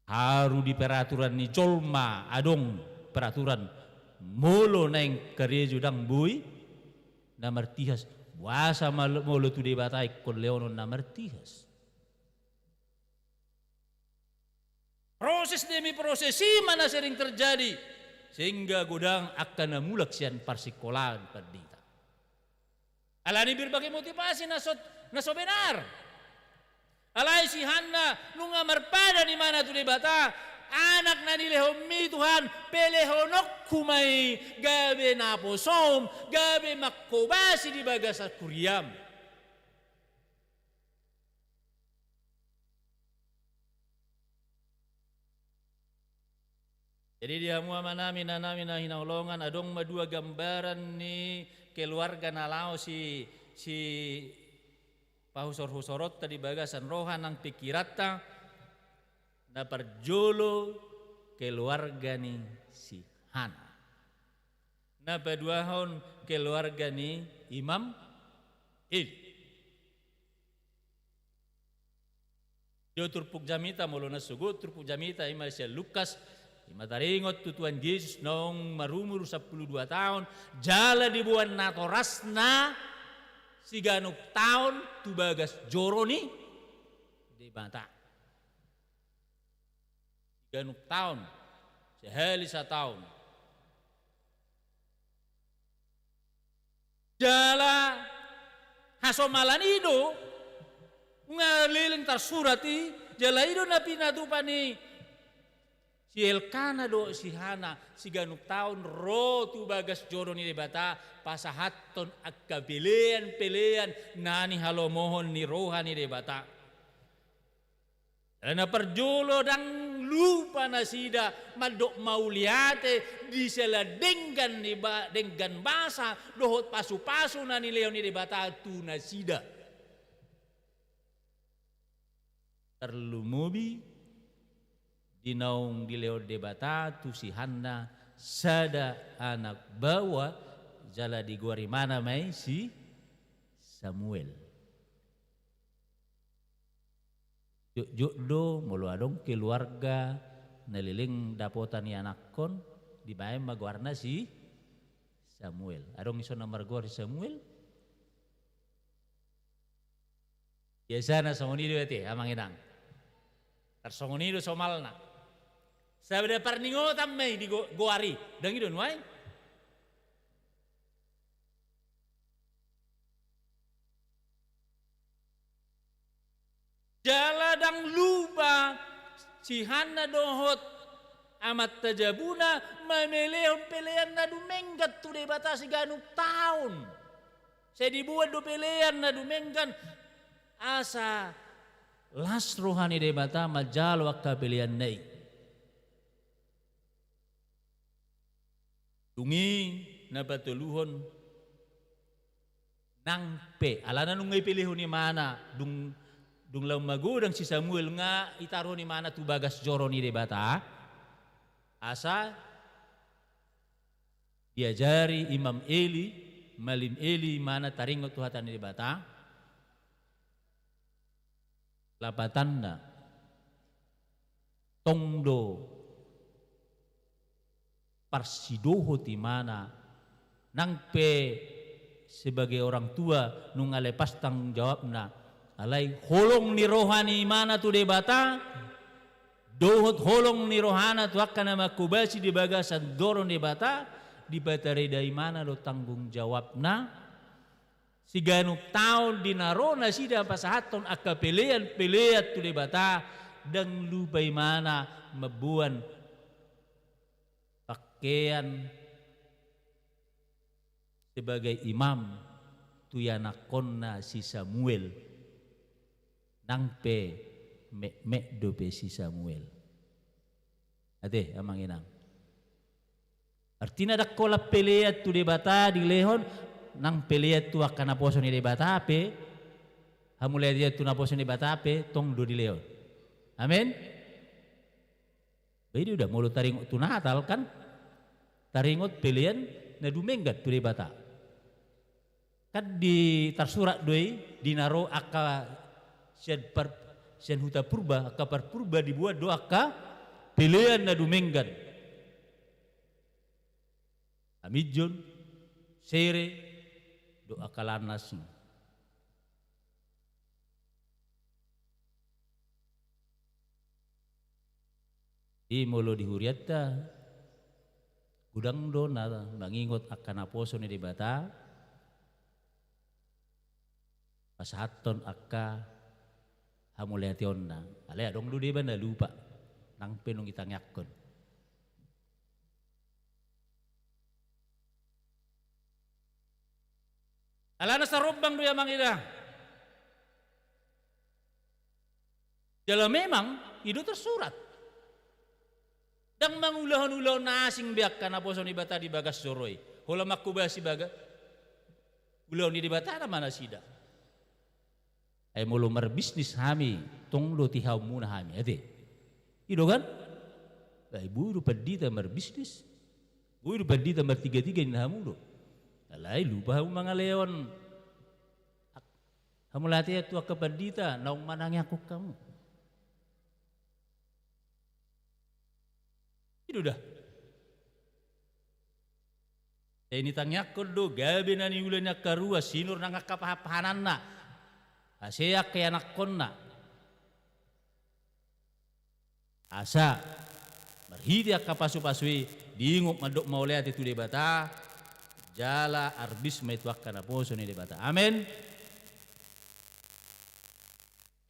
Haru di peraturan ni jolma adong peraturan, molo naeng karejo ndang boi na martias, boasa mal-, molo tu Debata ingkon lehonon na martias. Proses demi proses i ma na sering terjadi, sehingga godang angka na mulak sian parsikolaan pandita. Alani berbagai motivasi na so, na so benar. Alai si Hanna nunga marpadan imana tu Debata, anak na nilehonmi Tuhan, pelehononku ma i gabe naposom, gabe mangkobasi di bagasan kuriam. Jadi di hamu amanami, inanami na hinaholongan, adong ma dua gambaran ni keluarga na laho si, si pahusorhusoronta di bagasan roha nang pikiranta. Na parjolo keluarga ni si Hana. Na paduahon keluarga ni Imam Eli. Di turpuk jamita, molo na sogot turpuk jamita, ima sian Lukas, ima taringot tu Tuhan Jesus naung marumur sampulu dua taon, jala diboan natorasna siganup taon tu bagas joro ni Debata. Siganup taon, sahali sataon. Jala hasomalan i do, nunga leleng tarsurat i, jala i do na pinatupa ni si Elkana dohot si Hana, siganup taon ro tu bagas joro ni Debata, pasahathon angka pelean-pelean na nihalomohon ni roha ni Debata. Na parjolo ndang lupa nasida mandok mauliate di sela denggan ni ba-, denggan basa dohot pasupasu na nilehon ni Debata tu nasida. Tarlumobi di naung dilehon Debata tu si Hanna sada anak baoa jala digoari imana ma i si Samuel. Jotjot do molo adong keluarga na leleng dapotan ni anakkon, dibaen ma goarna si Samuel. Adong ison na margoar si Samuel? Biasana songon i do ate, amang inang. Tarsongon i do somalna. Sabada parningotan ma i di go-, goar i. Ndang i do nuaeng. Jala ndang lupa si Hanna dohot amanta jabuna mamelehon pelean na dumenggan tu Debata siganup taon. Sai diboan do pelean na dumenggan asa las roha ni Debata manjalo angka peleanna i. Dung i na patoluhon nang pe, alana nunga ipelehon imana, dung, dung laho magodang si Samuel nga itaruhon imana tu bagas joro ni Debata, asa diajari Imam Eli, Malim Eli imana taringot tu hata ni Debata. Lapatanna, tong do parsidohot imana, nang pe sebagai orang tua nunga lepas tanggung jawabna, alai holong ni roha ni imana tu Debata, dohot holong ni rohana tu angka na mangkobasi di bagasan joro ni Debata, dipatarida imana do tanggung jawabna. Siganup taon di na ro nasida pasahathon angka pelean-pelean tu Debata, ndang lupa imana mamboan pangkean sebagai imam tu ianakkonna si Samuel. Nang pe metmet dope si Samuel. Ate, amang inang. Artina ndang holan pelean tu Debata dilehon, nang pelean tu angka naposo ni Debata pe, hamuliateon tu naposo ni Debata pe, tong do dilehon. Amen. Ba i do da, molo taringot tu Natal kan, taringot pelean na dumenggan tu Debata. Kan di tarsurat do i, di na ro angka sian par-, sian huta Purba, angka parpurba diboan do angka pelean na dumenggan. Aminjon, sere, dohot angka lanasna. Di molo di hurianta, godang do na mangingot angka naposo ni Debata, pasahathon angka hamuliateonna. Alai adong do deba na lupa, nang pe nunga ditangiangkon. Alana sarombang do ia mangida. Jala memang i do tarsurat. Ndang mangulahon ulaon na asing be angka naposo ni Debata di bagas joro i. Holan mangkobasi bagas ulaon ni Debata nama nasida. Ai molo marbisnis hami, tong do tihaonmuna hami, ate. I do kan? Ai boi do pandita marbisnis. Boi do pandita martigatiga ninna hamu do. Alai lupa hamu mangalehon hamuliateon tu angka pandita, naung manangiangkon hamu. I do da. Sai ditangiangkon do, gabe na niula ni angka ruas, sinur nang angka pahanpahananna, hasea angka ianakhonna. Asa marhite angka pasupasu i, diingot mandok mauliate tu Debata, jala arbis ma i tu angka naposo ni Debata. Amen.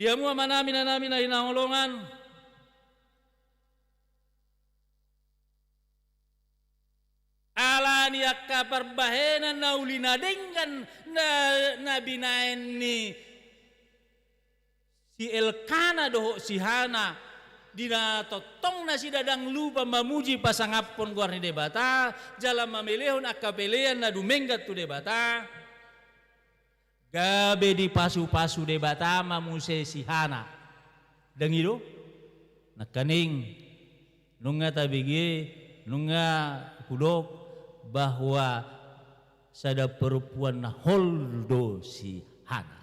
Di hamu amanami, inanami na hinaholongan, ala ni angka parbahenan na uli na denggan na, na binahen ni si Elkana dohot si Hana, di na tongtong nasida ndang lupa mamuji pasangaphon goar ni Debata, jala mamelehon angka pelean na dumenggan tu Debata. Gabe dipasupasu Debata ma muse si Hana. Ndang i do? Nangkaning nunga tabege, nunga hudok bahwa sada perempuan na hol do si Hana.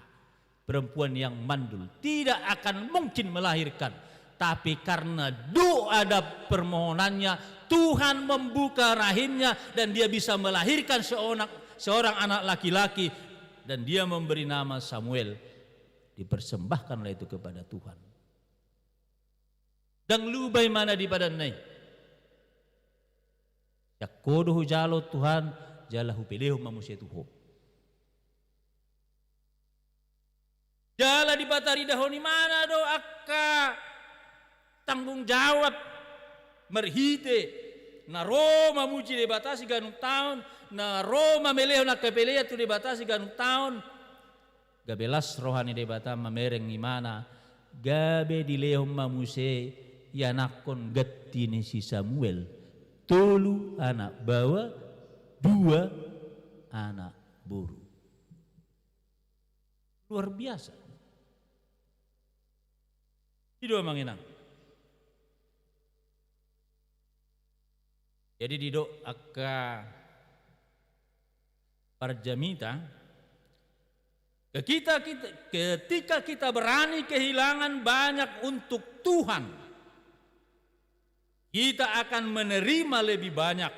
Perempuan yang mandul, tidak akan mungkin melahirkan. Tapi karena doa dan permohonannya, Tuhan membuka rahimnya dan dia bisa melahirkan seorang, seorang anak laki-laki, dan dia memberi nama Samuel. Dipersembahkanlah itu kepada Tuhan. Ndang lupa imana di padanna i. Sian Ho do hujalo Tuhan, jala hupelehon ma muse tu Ho. Jala dipataridahon imana do angka tanggung jawab marhite na ro mamuji Debata siganup taon, na ro mamelehon angka pelean tu Debata siganup taon. Gabe las roha ni Debata mamereng imana, gabe dilehon ma muse ianakhon ganti ni si Samuel, tolu anak baoa, dua anak boru. Luar biasa. I do amang inang. Jadi didok angka parjamita, ketika kita, ketika kita berani kehilangan banyak untuk Tuhan, kita akan menerima lebih banyak.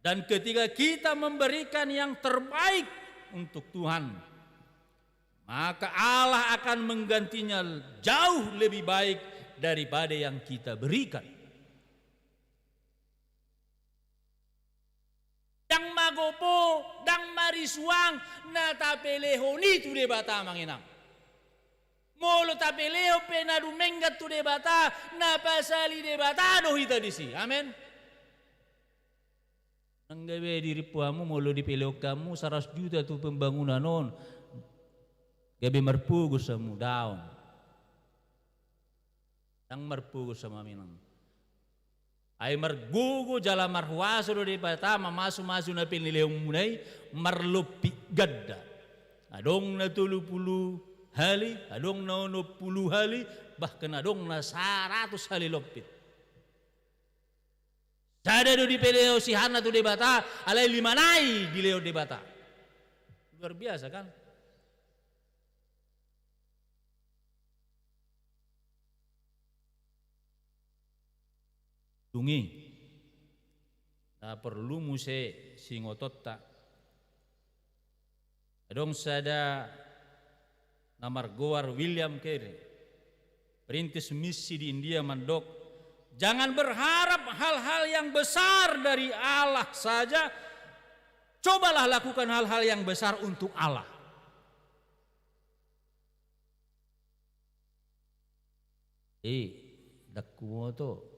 Dan ketika kita memberikan yang terbaik untuk Tuhan, maka Allah akan menggantinya jauh lebih baik daripada yang kita berikan. Ndang magopo, ndang marisuang, na tapelehon i tu Debata amang inang. Molo tapelehon pe na dumenggan tu Debata, na pasali Debata do hita disi. Amen. Ndang gabe dirimpu hamu molo dipelehon hamu saratus juta tu pembangunan on, gabe marpogos hamu, daong. Ndang marpogos hamu amang inang. Ai margogo jala marhuaso do Debata mamasumasu na pinaleonmuna i marlompit ganda. Adong na tolu pulu hali, adong na onom pulu hali, bahkan adong na saratus hali lompit. Sada do dipelehon si Hanna tu Debata, alai lima nai dilehon Debata. Luar biasa, kan? Dung i, na porlu muse siingotonta. Adong sada na margoar William Carey, perintis misi di India, mandok, "Jangan berharap hal-hal yang besar dari Allah saja, cobalah lakukan hal-hal yang besar untuk Allah." I, ndang huboto.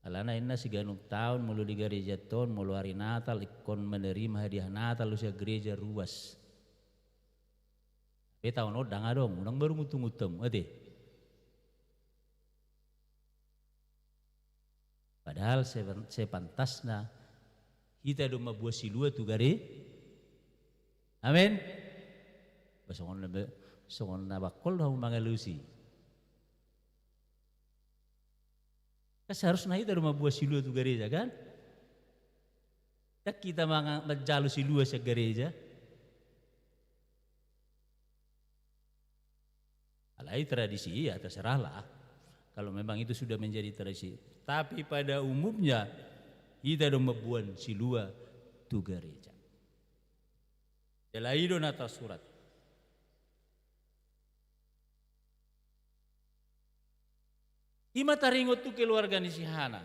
Alana inna siganup taon molo di garejanta on, molo ari Natal ingkon menerima hadiah Natal do sian gareja ruas. Tapi taon on ndang adong, unang marungutungut hamu, ate. Padahal se-, sepantasna hita do mamboan silua tu gare-, amin. Ba songon na, songon na bangkol do hamu mangalusi. Kan seharusna hita do mamboan silua tu gareja, kan? Ndang hita manga-, manjalo silua sian gareja. Alai tradisi, ya terserahlah. Kalau memang itu sudah menjadi tradisi. Tapi pada umumnya, hita do mamboan silua tu gareja. Jala i do na tarsurat. I ma taringot tu keluarga ni si Hana,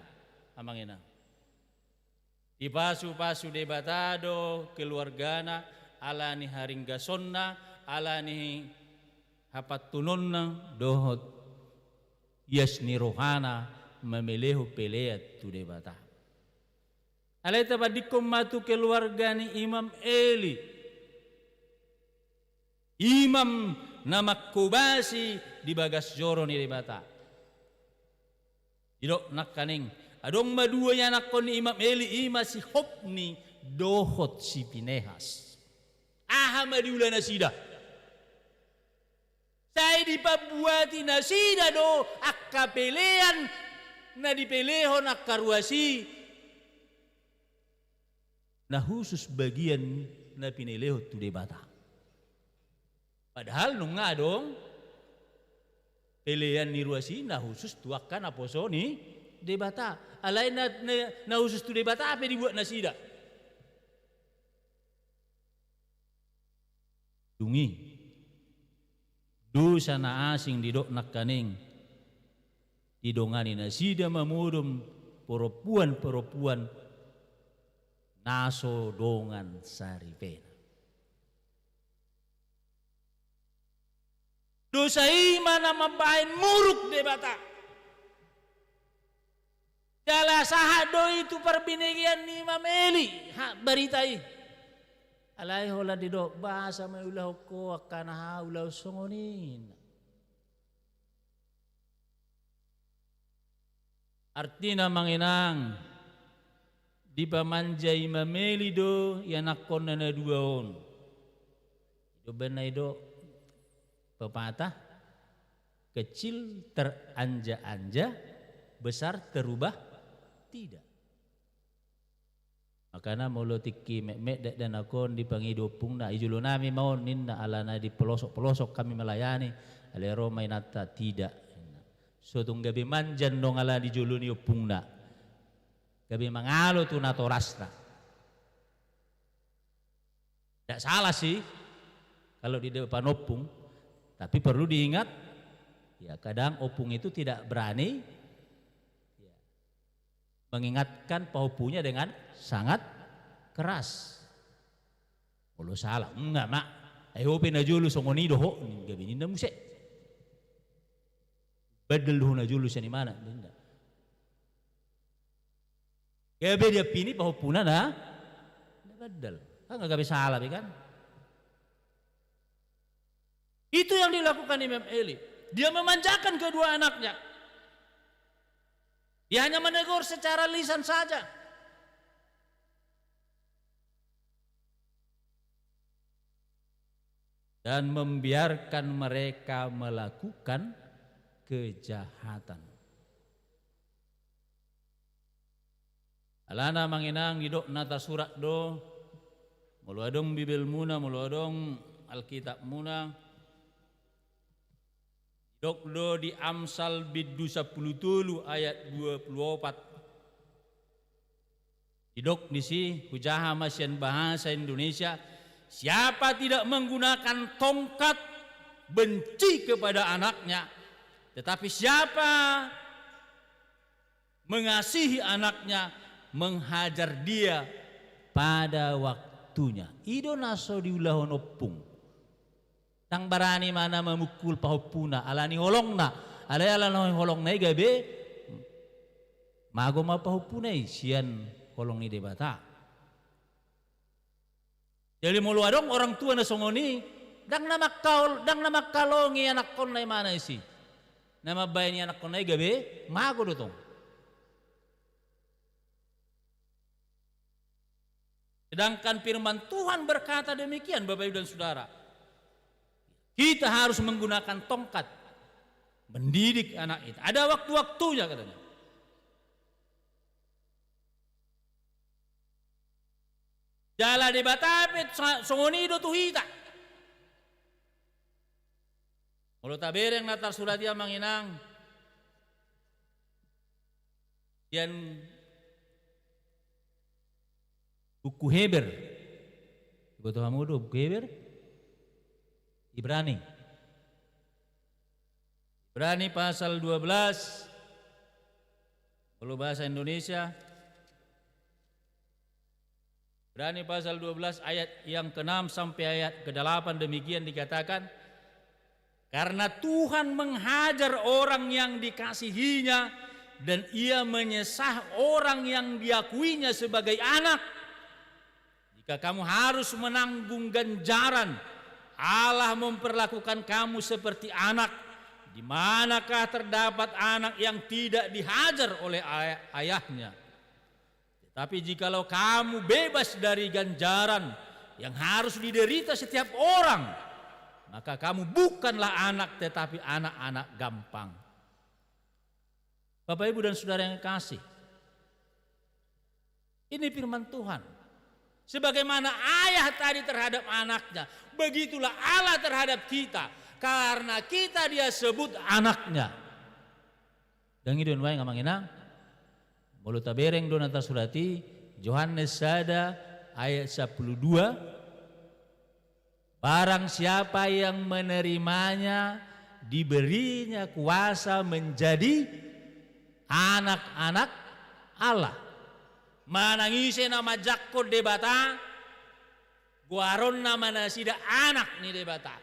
amang inang. Dipasupasu Debata do keluargana, ala ni haringgasonna, ala ni hapantunonna, dohot ias ni rohana mamelehon pelean tu Debata. Alai tabandingkon ma tu keluarga ni Imam Eli. Imam na manghobasi di bagas joro ni Debata. Didok nangkaning, adong ma dua ianakhon ni Imam Eli, i ma si Hopni dohot si Pinehas. Aha ma diula nasida? Sai dipambuati nasida do angka pelean na dipelehon angka ruas i, na husus bagian na pinelehon tu Debata. Padahal nunga adong pelean ni ruas i na husus tu angka naposo ni Debata. Alai na, na, na husus tu Debata pe dibuat nasida. Dung i, dosa na asing didok nangkaning, didongani nasida mamodom parompuan-parompuan na so dongan saripena. Dosa i ma na mambahen muruk Debata. Jala sahat do i tu parbinegean ni Imam Eli, ha, barita i. Alai holan didok, boasa ma iulahon ho angka na hau laos songon i. Artina, amang inang, dipamanja Imam Eli do ianakhonna na dua on. Didok baen na i do pepatah, kecil teranja-anja, besar terubah tidak. Makana molo tingki metmet dakdanak on dipangido ompungna, i jolo nami ma on ninna, alana di pelosok-pelosok hami melayani, alai ro ma inanta, tidak. So tung gabe manja annon ala di jolo ni ompungna. Gabe mangalo tu natorasna. Tidak salah sih kalau di depan ompung, tapi perlu diingat, ya, kadang ompung itu tidak berani, ya, mengingatkan pahompunya dengan sangat keras. Molo salah, nunga ma, ai ho pe na jolo songon i do ho, gabe ninna muse. Bandal do ho na jolo sian imana, ninna. Gabe diampini pahompuna na, na bandal. Kan nunga gabe salah be, kan? Itu yang dilakukan Imam Eli. Dia memanjakan kedua anaknya. Dia hanya menegur secara lisan saja. Dan membiarkan mereka melakukan kejahatan. Alana amang inang, didok na tarsurat do, molo adong Bibelmuna, molo adong Alkitabmuna, didok do di Amsal bindu sampulu tolu ayat dua pulu opat. Didok disi, hujaha ma sian bahasa Indonesia, siapa tidak menggunakan tongkat benci kepada anaknya, tetapi siapa mengasihi anaknya, menghajar dia pada waktunya. I do na so diulahon ompung. Ndang barani ma na mamungkul pahompuna, ala ni holongna, alai ala ni holongna i gabe mago ma pahompuna i sian holong ni Debata. Jadi molo adong orang tua na songon i, ndang na mangkaol-, ndang na mangkalongi anakkonna i ma na isi. Na mambaen i anakkonna i gabe mago do tong. Sedangkan firman Tuhan berkata demikian, Bapak Ibu dan Saudara. Kita harus menggunakan tongkat mendidik anak itu. Ada waktu-waktunya katanya. Jala Debata pe sa-, songon i do tu hita. Molo tabereng na tarsurat i amang inang, sian buku Heber. Iboto hamu do buku Heber? Ibrani. Ibrani pasal dua belas. Molo bahasa Indonesia, Ibrani pasal dua belas ayat yang keenam sampai ayat kedelapan demikian dikatakan, karena Tuhan menghajar orang yang dikasihinya dan Ia menyesah orang yang diakuinya sebagai anak. Jika kamu harus menanggung ganjaran, Allah memperlakukan kamu seperti anak. Di manakah terdapat anak yang tidak dihajar oleh ay-, ayahnya? Tetapi jikalau kamu bebas dari ganjaran yang harus diderita setiap orang, maka kamu bukanlah anak, tetapi anak-anak gampang. Bapak, Ibu, dan Saudara yang kasih, ini firman Tuhan. Sebagaimana ayah tadi terhadap anaknya, begitulah Allah terhadap kita. Karena kita Dia sebut anaknya. Dang i do nuaeng amang inang. Molo tabereng do na tarsurat i, Johannes sada ayat sampulu dua. Barang siapa yang menerimanya, diberinya kuasa menjadi anak-anak Allah. Manang ise na manjangkon Debata, goaronna ma nasida anak ni Debata.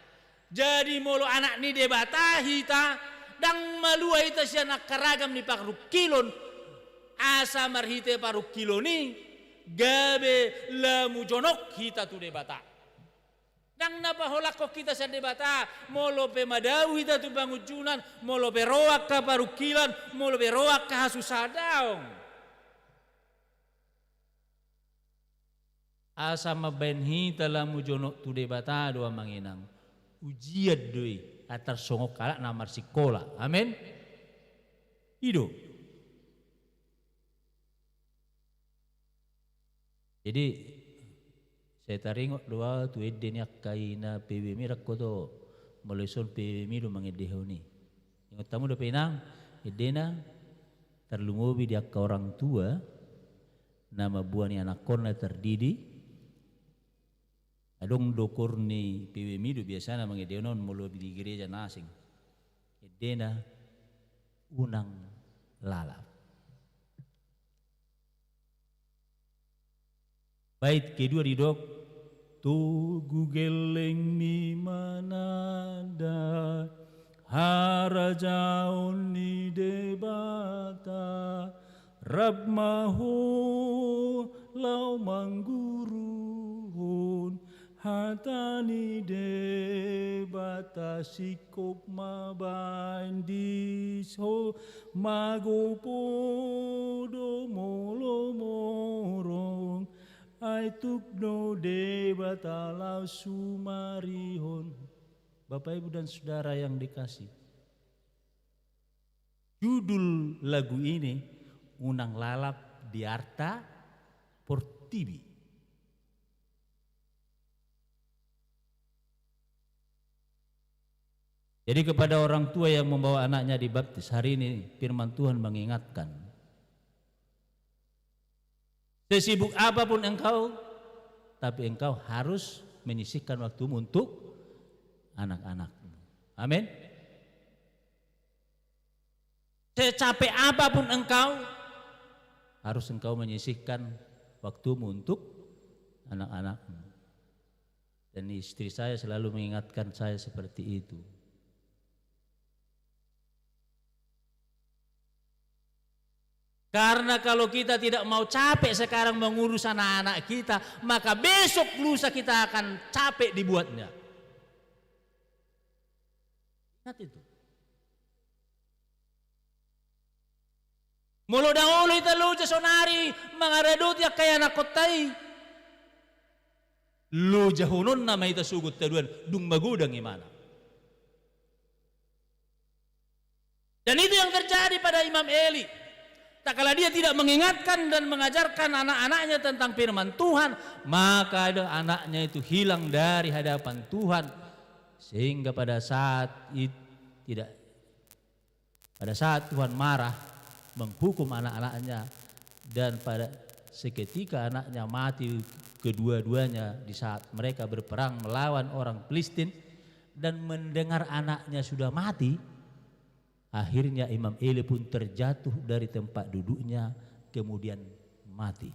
Jadi molo anak ni Debata hita, dang malua hita sian angka ragam ni parungkilon, asa marhite parungkilon i gabe lamu jonok hita tu Debata. Dang na paholangkon hita sian Debata, molo pe madao hita tu pangunjunan, molo pe ro angka parungkilan, molo pe ro angka hasusahan, daong. Asa mambaen hita lamu jonok tu Debata do amang inang. Ujian do i, antar songon halak na marsikola. Amen. I do. Jadi, sai taringot do au tu ende ni angka ina P B M i, rangko do, molo ison P B M i do mangendehon i. Ingot hamu dope inang, endena tarlumobi di angka orang tua na mamboan anakkonna tardidi. Adong do koor ni P B M i do biasana mangendehon on molo di gereja na asing. Endena unang lalap. Bait kedua didok, togu gellengmi mananda harajaon ni Debata, rap ma ho laho mangguruhon Hata ni Debata singkop ma baen di son, magopo do molo morong, ai tuk do Debata laho sumarihon. Bapak, Ibu, dan Saudara yang dikasihi, judul lagu ini, Unang Lalap di Arta Portibi. Jadi, kepada orang tua yang membawa anaknya dibaptis, hari ini firman Tuhan mengingatkan, sesibuk apapun engkau, tapi engkau harus menyisihkan waktumu untuk anak-anakmu. Amin. Secapek apapun engkau, harus engkau menyisihkan waktumu untuk anak-anakmu. Dan istri saya selalu mengingatkan saya seperti itu. Karena kalau kita tidak mau capek sekarang mengurus anak-anak kita, maka besok lusa kita akan capek dibuatnya. Ingat itu. Molo ndang olo hita loja sonari mangaradoti angka ianakkonta i, lojahononna ma hita sogot haduan, dung magodang imana. Dan itu yang terjadi pada Imam Eli. Tatkala dia tidak mengingatkan dan mengajarkan anak-anaknya tentang firman Tuhan, maka ada anaknya itu hilang dari hadapan Tuhan. Sehingga pada saat it-, tidak, pada saat Tuhan marah menghukum anak-anaknya, dan pada seketika anaknya mati kedua-duanya di saat mereka berperang melawan orang Filistin, dan mendengar anaknya sudah mati, akhirnya Imam Eli pun terjatuh dari tempat duduknya, kemudian mati.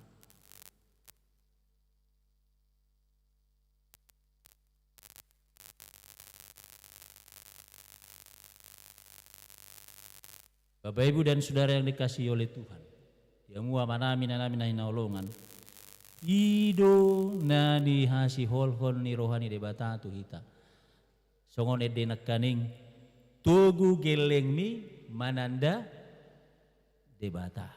Bapak, Ibu, dan Saudara yang dikasihi oleh Tuhan, di hamu amanami, inanami na hinaholongan, i do na nihasiholhon ni roha ni Debata tu hita. Songon ende nangkaning, togu gellengmi mananda Debata.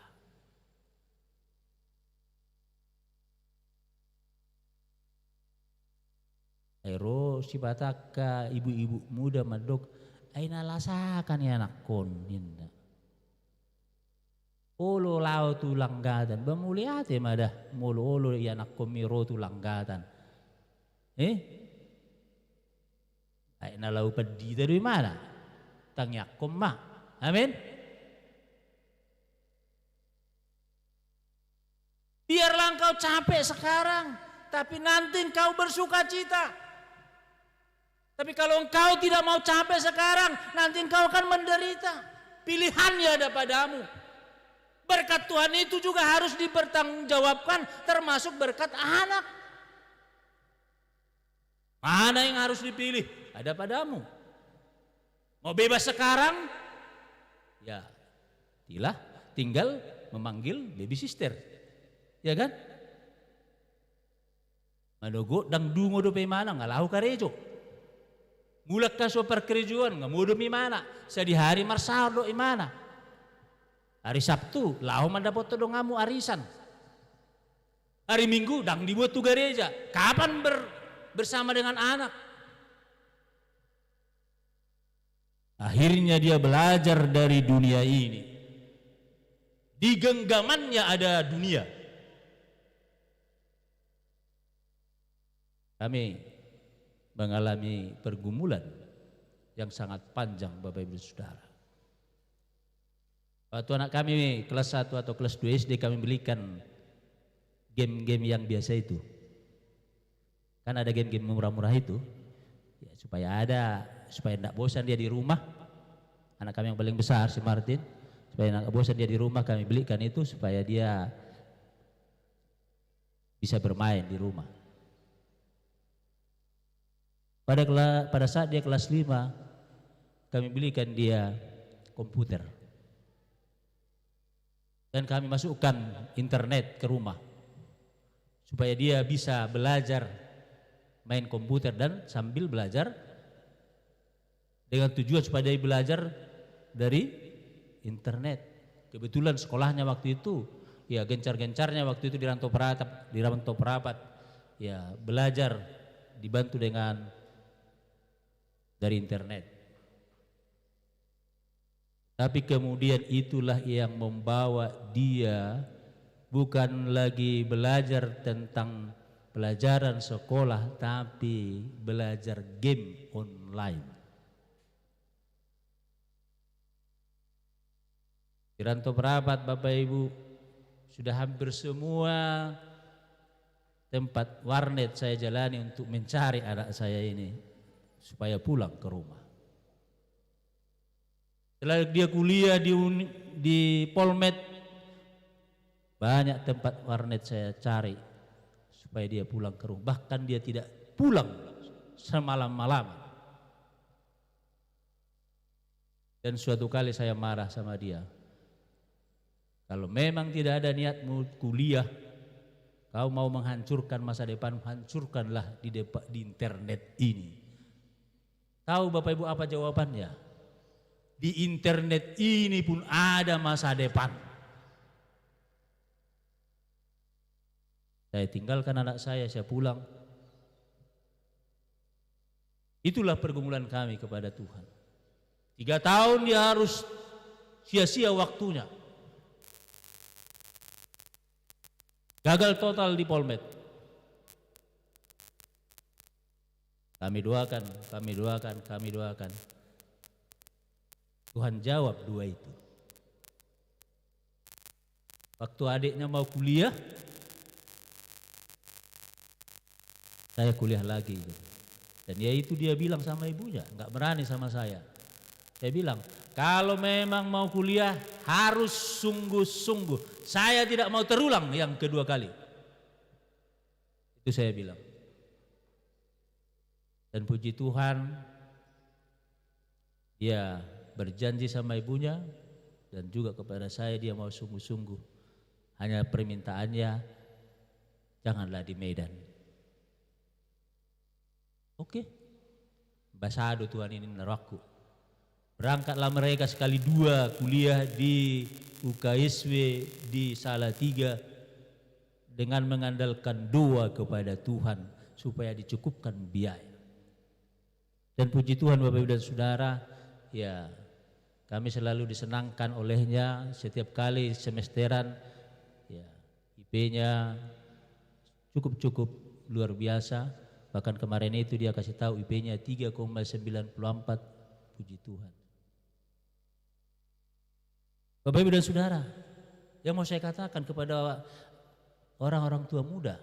Ai ro sipata angka ibu-ibu muda mandok, ai na las aha ni anakkon, ninna. Olo laho tu langgatan, ba mauliate ma da, molo olo ianakkonmi ro tu langgatan. Eh? Ai na laho pandita do imana. Tangiangkon ma. Amin. Biarlah engkau capek sekarang, tapi nanti engkau bersukacita. Tapi kalau engkau tidak mau capek sekarang, nanti engkau akan menderita. Pilihannya ada padamu. Berkat Tuhan itu juga harus dipertanggungjawabkan, termasuk berkat anak. Mana yang harus dipilih? Ada padamu. Mau bebas sekarang? Ya, tilah, tinggal memanggil baby sister. Ya kan? Manogot ndang dungo dope imana, nga laho karejo. Mulak hasuhuton parkarejoan, nga modom imana. Sadihari marsaor do imana. Hari Sabtu, laho mandapothon donganmu arisan. Hari Minggu, ndang dibuat tu gareja. Kapan ber-, bersama dengan anak? Akhirnya dia belajar dari dunia ini. Di genggamannya ada dunia. Kami mengalami pergumulan yang sangat panjang, Bapak Ibu Saudara. Waktu anak kami kelas satu atau kelas dua S D, kami belikan game-game yang biasa itu. Kan ada game-game murah-murah itu. Ya, supaya ada, supaya ndak bosan dia di rumah. Anak kami yang paling besar, si Martin, supaya ndak bosan dia di rumah, kami belikan itu supaya dia bisa bermain di rumah. Pada kela-, pada saat dia kelas lima, kami belikan dia komputer. Dan kami masukkan internet ke rumah, supaya dia bisa belajar main komputer dan sambil belajar, dengan tujuan supaya dia belajar dari internet. Kebetulan sekolahnya waktu itu, ya, gencar-gencarnya waktu itu di Rantau Perapat, di Rantau Perapat, ya, belajar dibantu dengan dari internet. Tapi kemudian itulah yang membawa dia bukan lagi belajar tentang pelajaran sekolah, tapi belajar game online. Di Rantau Perapat, Bapak Ibu, sudah hampir semua tempat warnet saya jalani untuk mencari anak saya ini supaya pulang ke rumah. Setelah dia kuliah di uni-, di Polmed, banyak tempat warnet saya cari supaya dia pulang ke rumah. Bahkan dia tidak pulang semalam-malaman. Dan suatu kali saya marah sama dia. Kalau memang tidak ada niatmu kuliah, kau mau menghancurkan masa depan, hancurkanlah di depa-, di internet ini. Tahu Bapak Ibu apa jawabannya? Di internet ini pun ada masa depan. Saya tinggalkan anak saya, saya pulang. Itulah pergumulan kami kepada Tuhan. Tiga tahun dia harus sia-sia waktunya. Gagal total di Polmed. Kami doakan, kami doakan, kami doakan. Tuhan jawab doa itu. Waktu adiknya mau kuliah, saya kuliah lagi. Dan ya itu dia bilang sama ibunya, nggak berani sama saya. Saya bilang, "Kalau memang mau kuliah, harus sungguh-sungguh. Saya tidak mau terulang yang kedua kali." Itu saya bilang. Dan puji Tuhan, dia berjanji sama ibunya dan juga kepada saya, dia mau sungguh-sungguh. Hanya permintaannya, janganlah di Medan. Oke. Basado Tuhan ini na rohangku. Berangkatlah mereka sekali dua kuliah di U K S W di Salatiga dengan mengandalkan doa kepada Tuhan supaya dicukupkan biaya. Dan puji Tuhan, Bapak Ibu dan Saudara, ya, kami selalu disenangkan olehnya setiap kali semesteran, ya, I P-nya cukup-cukup luar biasa. Bahkan kemarin itu dia kasih tahu I P-nya tiga koma sembilan puluh empat. Puji Tuhan. Bapak Ibu dan Saudara, yang mau saya katakan kepada orang-orang tua muda,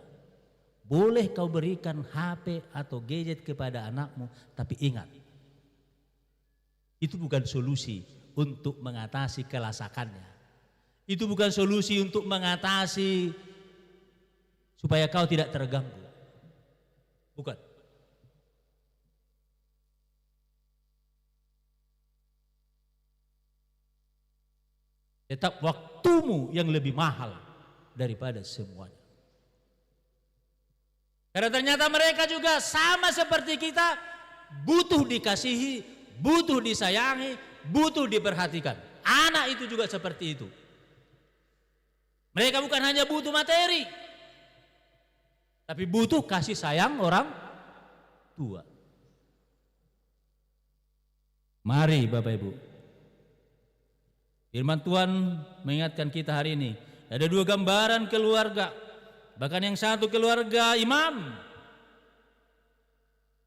boleh kau berikan H P atau gadget kepada anakmu, tapi ingat, itu bukan solusi untuk mengatasi kelasakannya. Itu bukan solusi untuk mengatasi supaya kau tidak terganggu. Bukan. Tetap waktumu yang lebih mahal daripada semuanya. Karena ternyata mereka juga sama seperti kita, butuh dikasihi, butuh disayangi, butuh diperhatikan. Anak itu juga seperti itu. Mereka bukan hanya butuh materi, tapi butuh kasih sayang orang tua. Mari, Bapak Ibu. Firman Tuhan mengingatkan kita hari ini. Ada dua gambaran keluarga. Bahkan yang satu keluarga imam.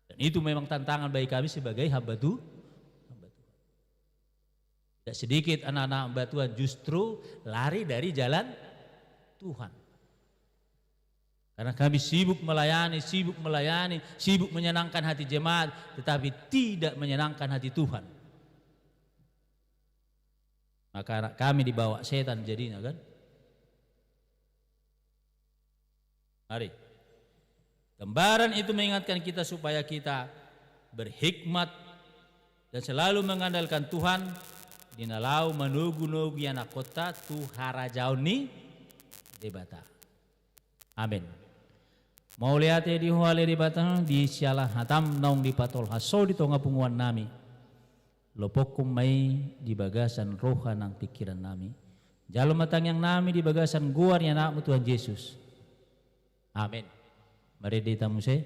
Dan itu memang tantangan bagi kami sebagai hamba Tu-, hamba Tuhan. Tidak sedikit anak-anak hamba Tuhan justru lari dari jalan Tuhan. Karena kami sibuk melayani, sibuk melayani, sibuk menyenangkan hati jemaat, tetapi tidak menyenangkan hati Tuhan. Maka anak kami dibawa setan jadinya, kan? Mari. Gambaran itu mengingatkan kita supaya kita berhikmat dan selalu mengandalkan Tuhan di na laho manogunogu ianakkonta tu harajaon ni Debata. Amin. Mauliate di Ho ale Debata, di siala hataM naung dipatolhas Ho di tonga punguan nami. Lopokkon ma i di bagasan roha nang pingkiran nami. Jalo ma tangiang nami di bagasan goar ni AnakMu Tuhan Jesus. Amen. Marende hita muse.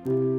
Amin.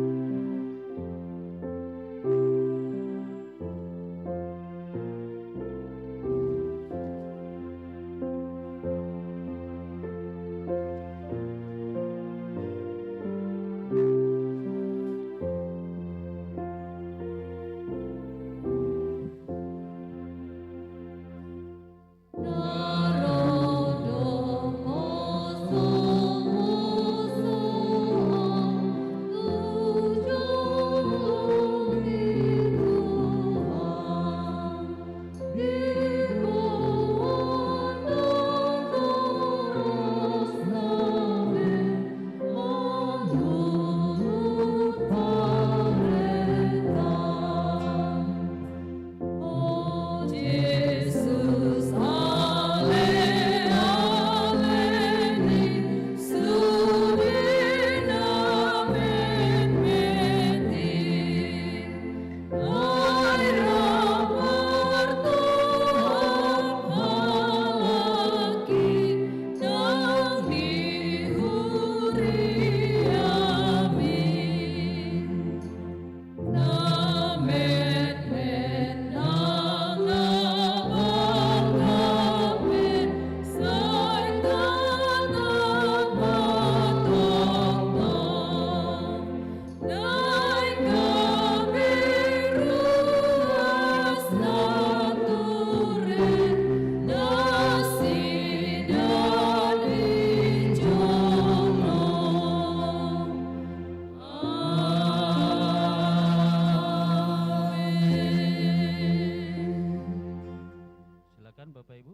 Silakan, Bapak Ibu.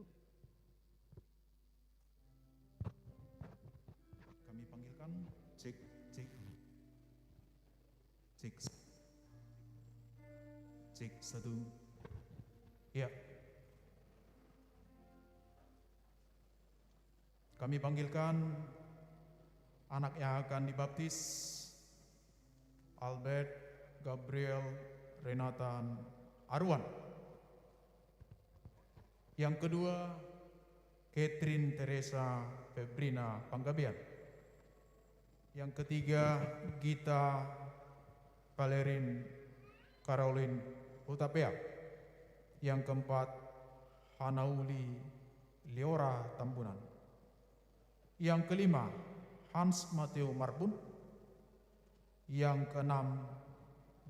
Kami panggilkan, cek, cek. Cek. Cek satu. Ya. Kami panggilkan anak yang akan dibaptis, Albert Gabriel Renatan Aruan. Yang kedua, Catherine Teresa Febrina Panggabean. Yang ketiga, Gita Valerin Caroline Hutapea. Yang keempat, Hanauli Leora Tambunan. Yang kelima, Hans Matteo Marbun. Yang keenam,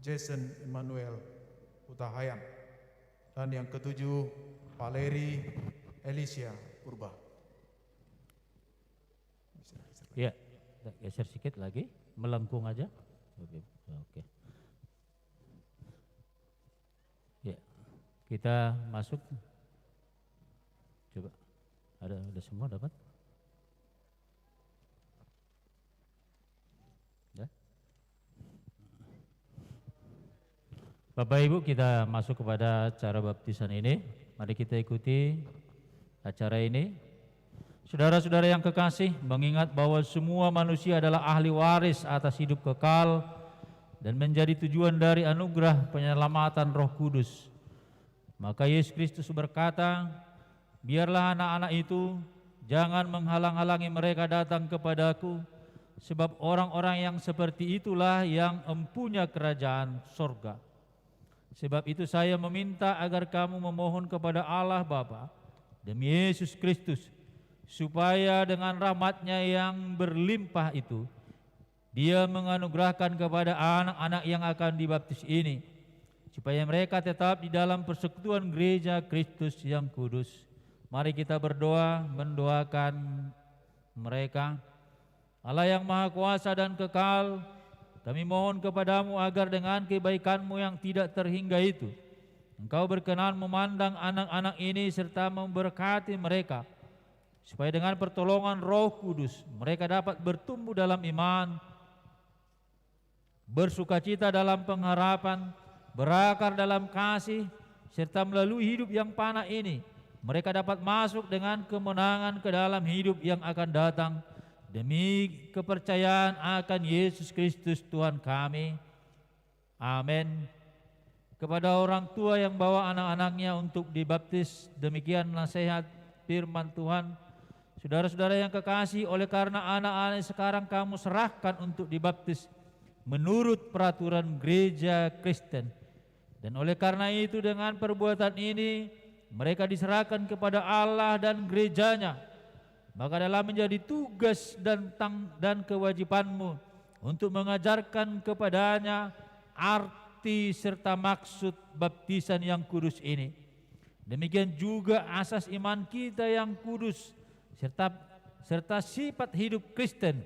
Jason Emmanuel Hutahaean. Dan yang ketujuh, Valeri Elisia Purba. Bisa, bisa. Ya, geser sedikit lagi, melengkung aja. Oke, oke. Ya, kita masuk. Coba, ada, ada semua dapat? Ya. Bapak Ibu, kita masuk kepada acara baptisan ini. Mari kita ikuti acara ini. Saudara-saudara yang kekasih, mengingat bahwa semua manusia adalah ahli waris atas hidup kekal dan menjadi tujuan dari anugerah penyelamatan Roh Kudus, maka Yesus Kristus berkata, "Biarlah anak-anak itu jangan menghalang-halangi mereka datang kepada-Ku, sebab orang-orang yang seperti itulah yang empunya kerajaan sorga." Sebab itu saya meminta agar kamu memohon kepada Allah Bapa demi Yesus Kristus, supaya dengan rahmat-Nya yang berlimpah itu, Dia menganugerahkan kepada anak-anak yang akan dibaptis ini, supaya mereka tetap di dalam persekutuan gereja Kristus yang kudus. Mari kita berdoa mendoakan mereka. Allah yang maha kuasa dan kekal, kami mohon kepada-Mu agar dengan kebaikan-Mu yang tidak terhingga itu, Engkau berkenan memandang anak-anak ini serta memberkati mereka, supaya dengan pertolongan Roh Kudus mereka dapat bertumbuh dalam iman bersukacita dalam pengharapan, berakar dalam kasih, serta melalui hidup yang fana ini, mereka dapat masuk dengan kemenangan ke dalam hidup yang akan datang, demi kepercayaan akan Yesus Kristus Tuhan kami. Amin. Kepada orang tua yang bawa anak-anaknya untuk dibaptis, demikian nasihat firman Tuhan. Saudara-saudara yang kekasih, oleh karena anak-anak sekarang kamu serahkan untuk dibaptis menurut peraturan gereja Kristen. Dan oleh karena itu, dengan perbuatan ini, mereka diserahkan kepada Allah dan gereja-Nya. Maka adalah menjadi tugas dan tang-, dan kewajibanmu untuk mengajarkan kepadanya arti serta maksud baptisan yang kudus ini. Demikian juga asas iman kita yang kudus serta, serta sifat hidup Kristen.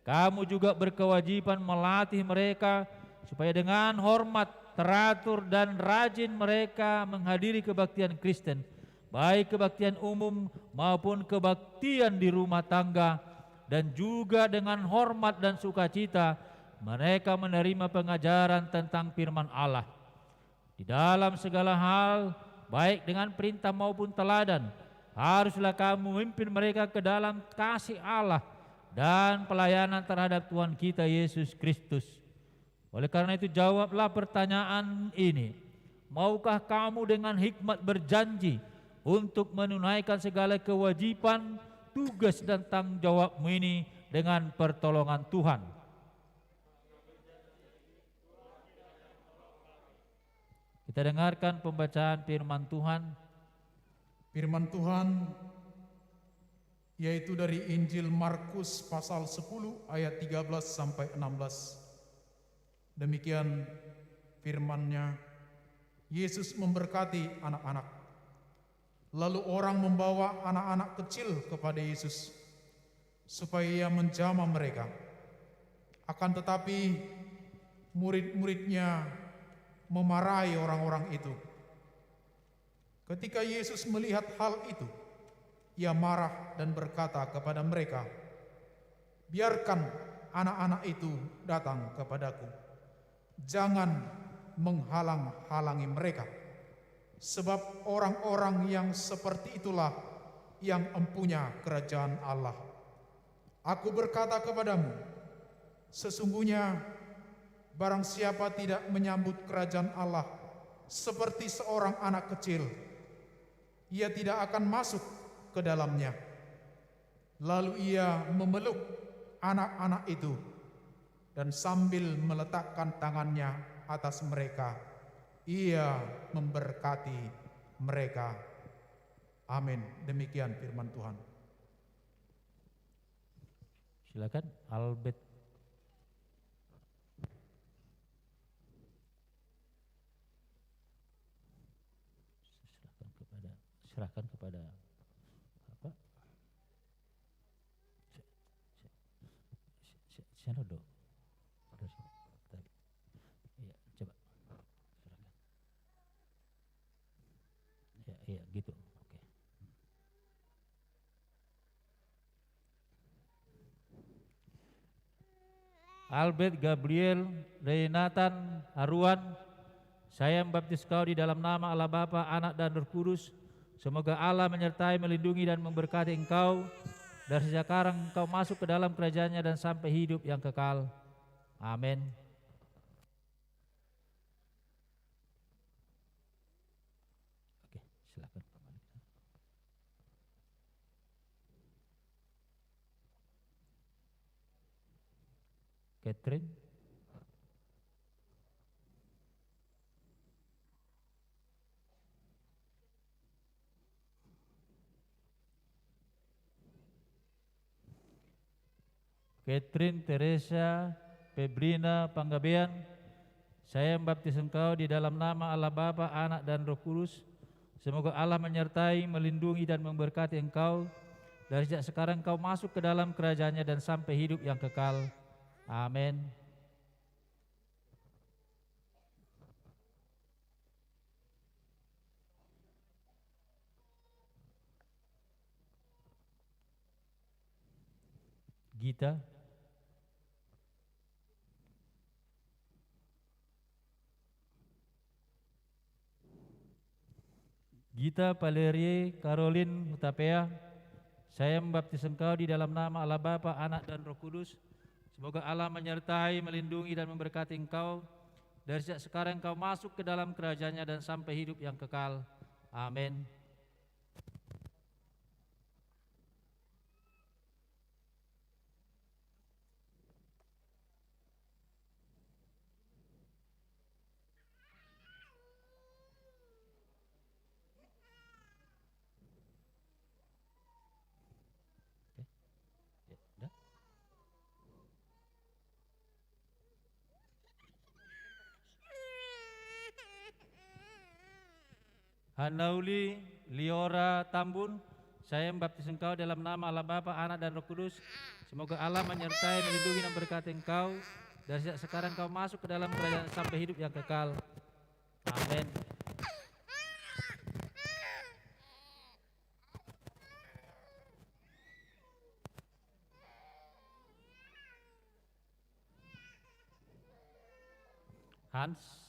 Kamu juga berkewajiban melatih mereka supaya dengan hormat, teratur, dan rajin mereka menghadiri kebaktian Kristen, baik kebaktian umum maupun kebaktian di rumah tangga, dan juga dengan hormat dan sukacita mereka menerima pengajaran tentang firman Allah. Di dalam segala hal, baik dengan perintah maupun teladan, haruslah kamu memimpin mereka ke dalam kasih Allah dan pelayanan terhadap Tuhan kita Yesus Kristus. Oleh karena itu, jawablah pertanyaan ini. Maukah kamu dengan hikmat berjanji untuk menunaikan segala kewajiban, tugas, dan tanggung jawabmu ini dengan pertolongan Tuhan? Kita dengarkan pembacaan firman Tuhan. Firman Tuhan yaitu dari Injil Markus pasal sepuluh ayat tiga belas sampai enam belas. Demikian firman-Nya, Yesus memberkati anak-anak. Lalu orang membawa anak-anak kecil kepada Yesus, supaya Ia menjamah mereka. Akan tetapi, murid-murid-Nya memarahi orang-orang itu. Ketika Yesus melihat hal itu, Ia marah dan berkata kepada mereka, "Biarkan anak-anak itu datang kepada-Ku. Jangan menghalang-halangi mereka, sebab orang-orang yang seperti itulah yang empunya kerajaan Allah. Aku berkata kepadamu, sesungguhnya barang siapa tidak menyambut kerajaan Allah seperti seorang anak kecil, ia tidak akan masuk ke dalamnya." Lalu Ia memeluk anak-anak itu, dan sambil meletakkan tangan-Nya atas mereka, Ia memberkati mereka. Amin. Demikian firman Tuhan. Silakan, Albert. Serahkan kepada, serahkan kepada apa? Si, si, si, si, siapa do? Terus, tadi. Iya, coba. Serahkan. Ya, iya, gitu. Oke. Albert Gabriel Reinatan Haruan, saya membaptis kau di dalam nama Allah Bapa, Anak, dan Roh Kudus. Semoga Allah menyertai, melindungi, dan memberkati engkau. Dari sekarang engkau masuk ke dalam kerajaan-Nya dan sampai hidup yang kekal. Amin. Oke, silakan kembali. Catherine. Catherine Teresa Febrina Panggabean, saya membaptis engkau di dalam nama Allah Bapa, Anak, dan Roh Kudus. Semoga Allah menyertai, melindungi, dan memberkati engkau. Dari sejak sekarang engkau masuk ke dalam kerajaan-Nya dan sampai hidup yang kekal. Amin. Gita. Gita Valerie Caroline Hutapea, saya membaptis engkau di dalam nama Allah Bapa, Anak, dan Roh Kudus. Semoga Allah menyertai, melindungi, dan memberkati engkau dari sejak sekarang engkau masuk ke dalam kerajaan-Nya dan sampai hidup yang kekal. Amin. Oke. Ya, udah. Hanauli Liora Tambun, saya membaptis engkau dalam nama Allah Bapa, Anak, dan Roh Kudus. Semoga Allah menyertai, melindungi, dan memberkati engkau dari sejak sekarang engkau masuk ke dalam kerajaan sampai hidup yang kekal. Amin. Hans.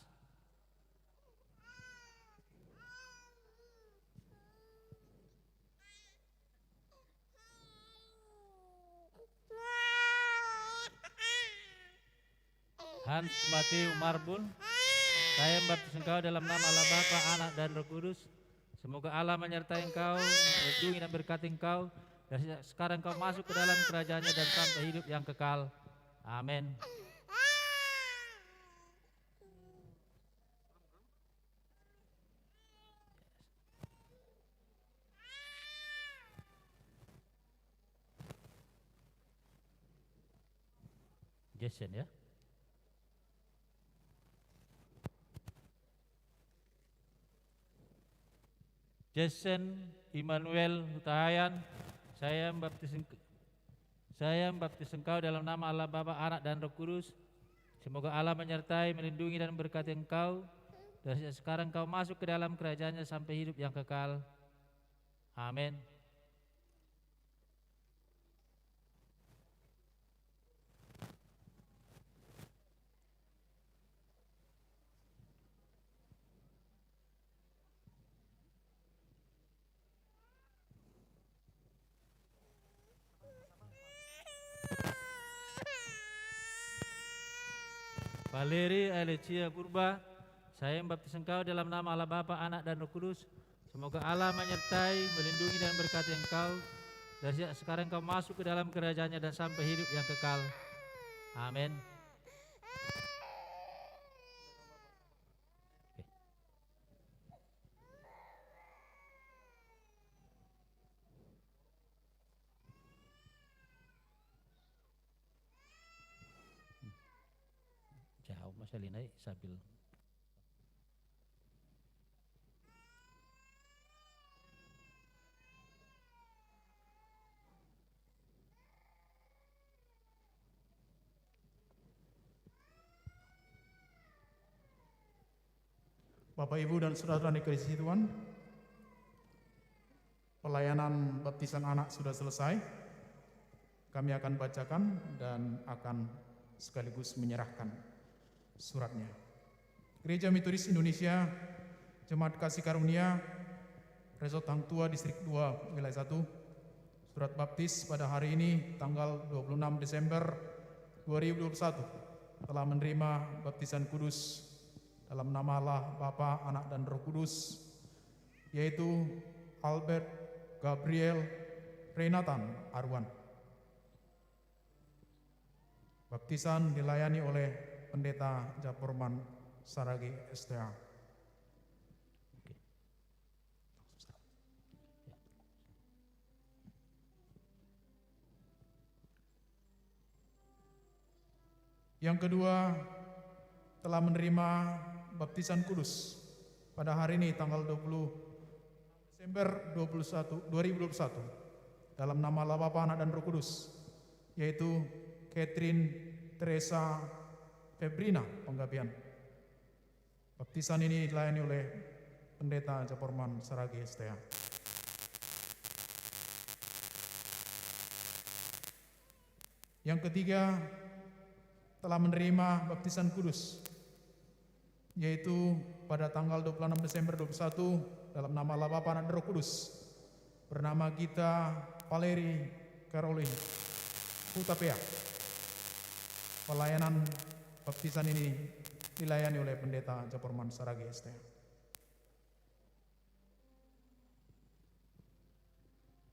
Hans Mateo Marbun, saya membaptis engkau dalam nama Allah Bapa, Anak, dan Roh Kudus. Semoga Allah menyertai engkau, melindungi dan berkati engkau, dan sejak sekarang engkau masuk ke dalam kerajaan-Nya dan sampai hidup yang kekal. Amin. Jason, ya. Jason Immanuel Hutahaean, saya membaptis engk-, saya membaptis engkau dalam nama Allah Bapa, Anak, dan Roh Kudus. Semoga Allah menyertai, melindungi, dan memberkati engkau. Dan sejak sekarang engkau masuk ke dalam kerajaan-Nya sampai hidup yang kekal. Amin. Valeri Alexia Purba, saya membaptis engkau dalam nama Allah Bapa, Anak, dan Roh Kudus. Semoga Allah menyertai, melindungi, dan memberkati engkau. Dari sejak sekarang engkau masuk ke dalam kerajaan-Nya dan sampai hidup yang kekal. Amin. Oke. Jauh masalah ini sambil. Bapak, Ibu, dan saudara yang dikasihi Tuhan, pelayanan baptisan anak sudah selesai. Kami akan bacakan dan akan sekaligus menyerahkan suratnya. Gereja Metodis Indonesia, Jemaat Kasih Karunia, Resort Hang Tuah, Distrik dua, Wilayah satu. Surat baptis pada hari ini, tanggal dua puluh enam Desember dua ribu dua puluh satu, telah menerima baptisan kudus dalam nama Allah, Bapa, Anak, dan Roh Kudus, yaitu Albert Gabriel Renatan Aruan. Baptisan dilayani oleh Pendeta Japorman Saragi, S T A. Oke. Yang kedua, telah menerima baptisan kudus pada hari ini, tanggal dua puluh Desember dua puluh satu, dua ribu dua puluh satu, dalam nama Allah Bapa, Anak, dan Roh Kudus, yaitu Catherine Teresa Febrina Panggabean. Baptisan ini dilayani oleh Pendeta Japorman Saragi, S T A. Yang ketiga, telah menerima baptisan kudus, yaitu pada tanggal dua puluh enam Desember dua puluh satu, Dalam nama Allah Bapa, Anak, dan Roh Kudus. Bernama Gita Valeri Karolin Hutapea. Pelayanan baptisan ini dilayani oleh Pendeta Japorman Saragi, S T H.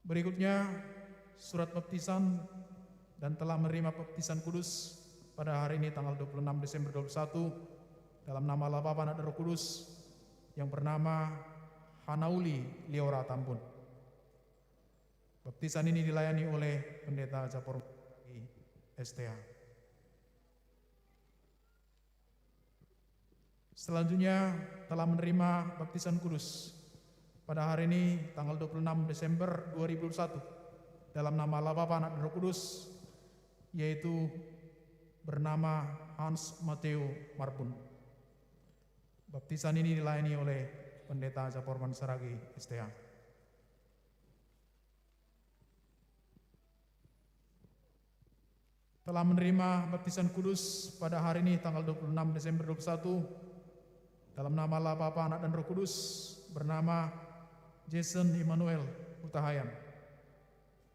Berikutnya, surat baptisan dan telah menerima baptisan kudus pada hari ini, tanggal dua puluh enam Desember dua ribu dua puluh satu, dalam nama Allah Bapa, Anak, dan Roh Kudus, yang bernama Hanauli Liora Tambun. Baptisan ini dilayani oleh Pendeta Japor S T H. Selanjutnya, telah menerima baptisan kudus pada hari ini, tanggal dua puluh enam Desember dua ribu dua puluh satu, dalam nama Allah Bapa, Anak, dan Roh Kudus, yaitu bernama Hans Matteo Marbun. Baptisan ini dilayani oleh Pendeta Japorman Saragi, S T H. Telah menerima baptisan kudus pada hari ini, tanggal dua puluh enam Desember dua ribu dua puluh satu, dalam nama Allah Bapa, Anak, dan Roh Kudus, bernama Jason Immanuel Hutahaean.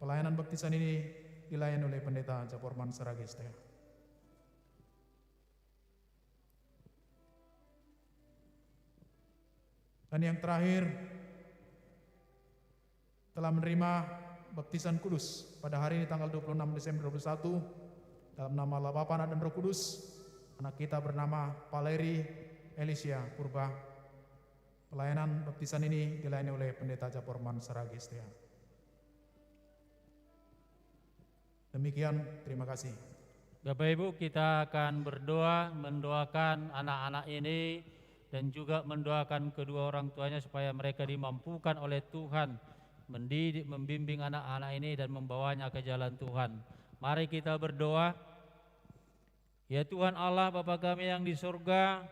Pelayanan baptisan ini dilayani oleh Pendeta Japorman Saragi, S T H. Dan yang terakhir, telah menerima baptisan kudus pada hari ini, tanggal dua puluh enam Desember dua ribu dua puluh satu, dalam nama Allah Bapa, Anak, dan Roh Kudus, anak kita bernama Valeri Elisia Purba. Pelayanan baptisan ini dilayani oleh Pendeta Japorman Saragi, S T H. Demikian, terima kasih. Bapak Ibu, kita akan berdoa, mendoakan anak-anak ini, dan juga mendoakan kedua orang tuanya supaya mereka dimampukan oleh Tuhan mendidik, membimbing anak-anak ini, dan membawanya ke jalan Tuhan. Mari kita berdoa. Ya Tuhan Allah, Bapa kami yang di surga,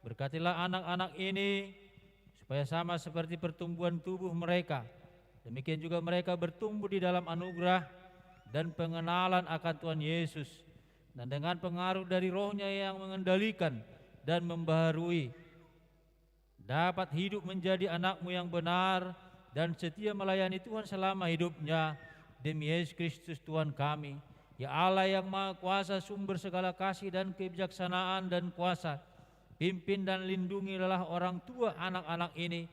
berkatilah anak-anak ini, supaya sama seperti pertumbuhan tubuh mereka, demikian juga mereka bertumbuh di dalam anugerah dan pengenalan akan Tuhan Yesus, dan dengan pengaruh dari Roh-Nya yang mengendalikan dan membaharui, dapat hidup menjadi anak-Mu yang benar dan setia melayani Tuhan selama hidupnya, demi Yesus Kristus Tuhan kami. Ya Allah yang Maha Kuasa, sumber segala kasih dan kebijaksanaan dan kuasa, pimpin dan lindungilah orang tua anak-anak ini,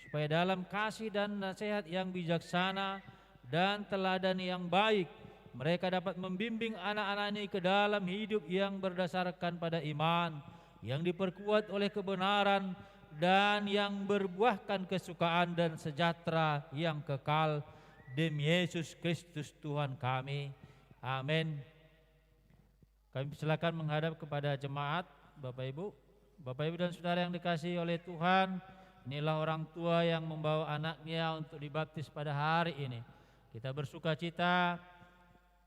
supaya dalam kasih dan nasihat yang bijaksana dan teladan yang baik, mereka dapat membimbing anak-anak ini ke dalam hidup yang berdasarkan pada iman, yang diperkuat oleh kebenaran, dan yang berbuahkan kesukaan dan sejahtera yang kekal, demi Yesus Kristus Tuhan kami. Amin. Kami persilakan menghadap kepada jemaat, Bapak Ibu. Bapak Ibu dan Saudara yang dikasihi oleh Tuhan, inilah orang tua yang membawa anaknya untuk dibaptis pada hari ini. Kita bersukacita,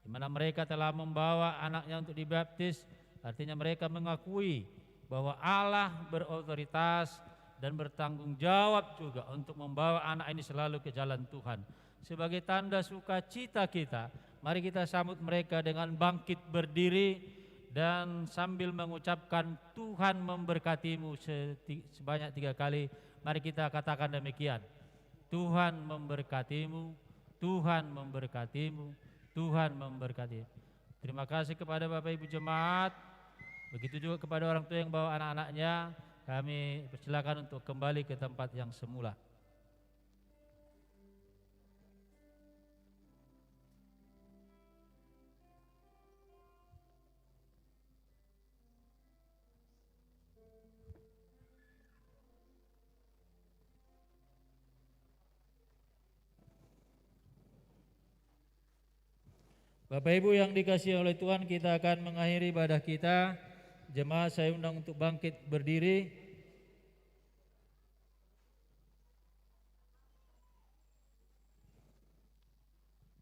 di mana mereka telah membawa anaknya untuk dibaptis, artinya mereka mengakui bahwa Allah berotoritas dan bertanggung jawab juga untuk membawa anak ini selalu ke jalan Tuhan. Sebagai tanda sukacita kita, mari kita sambut mereka dengan bangkit berdiri dan sambil mengucapkan, "Tuhan memberkatimu," seti-, sebanyak tiga kali. Mari kita katakan demikian. "Tuhan memberkatimu, Tuhan memberkatimu, Tuhan memberkatimu." Terima kasih kepada Bapak Ibu jemaat. Begitu juga kepada orang tua yang bawa anak-anaknya. Kami persilakan untuk kembali ke tempat yang semula. Bapak Ibu yang dikasihi oleh Tuhan, kita akan mengakhiri ibadah kita. Jemaat saya undang untuk bangkit berdiri.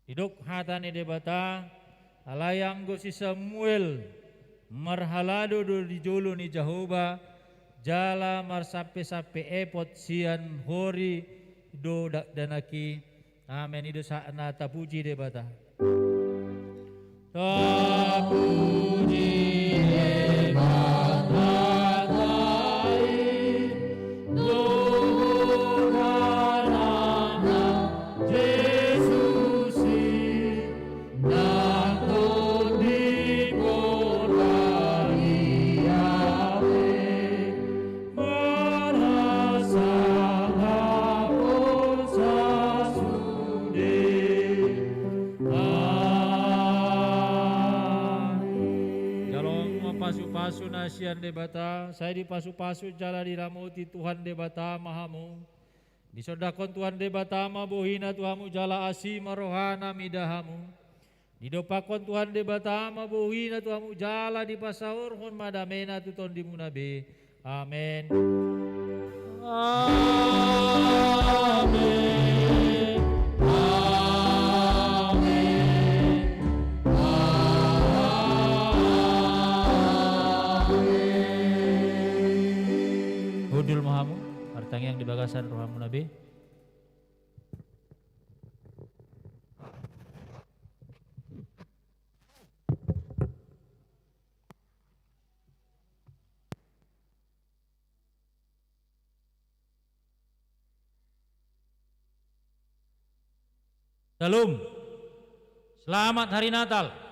Didok hata ni Debata, alai anggo si Samuel marhalado do di jolo ni Jahowa, jala marsampe-sampe epod sian hori do dakdanak i. Amen. I do sahatna, tapuji Debata. Tapuji Debata i, dohot Sian Debata, sai dipasupasu jala diramoti Tuhan Debata ma hamu. Disondangkon Tuhan Debata ma bohina tu hamu jala asi ma rohana mida hamu. Didompakkon Tuhan Debata ma bohina tu hamu jala dipasaorhon ma damena tu tondimuna be. Amen. Amen. Amen. Amen. Hundul ma hamu, martangiang di bagasan rohamuna be. Shalom. Selamat Hari Natal.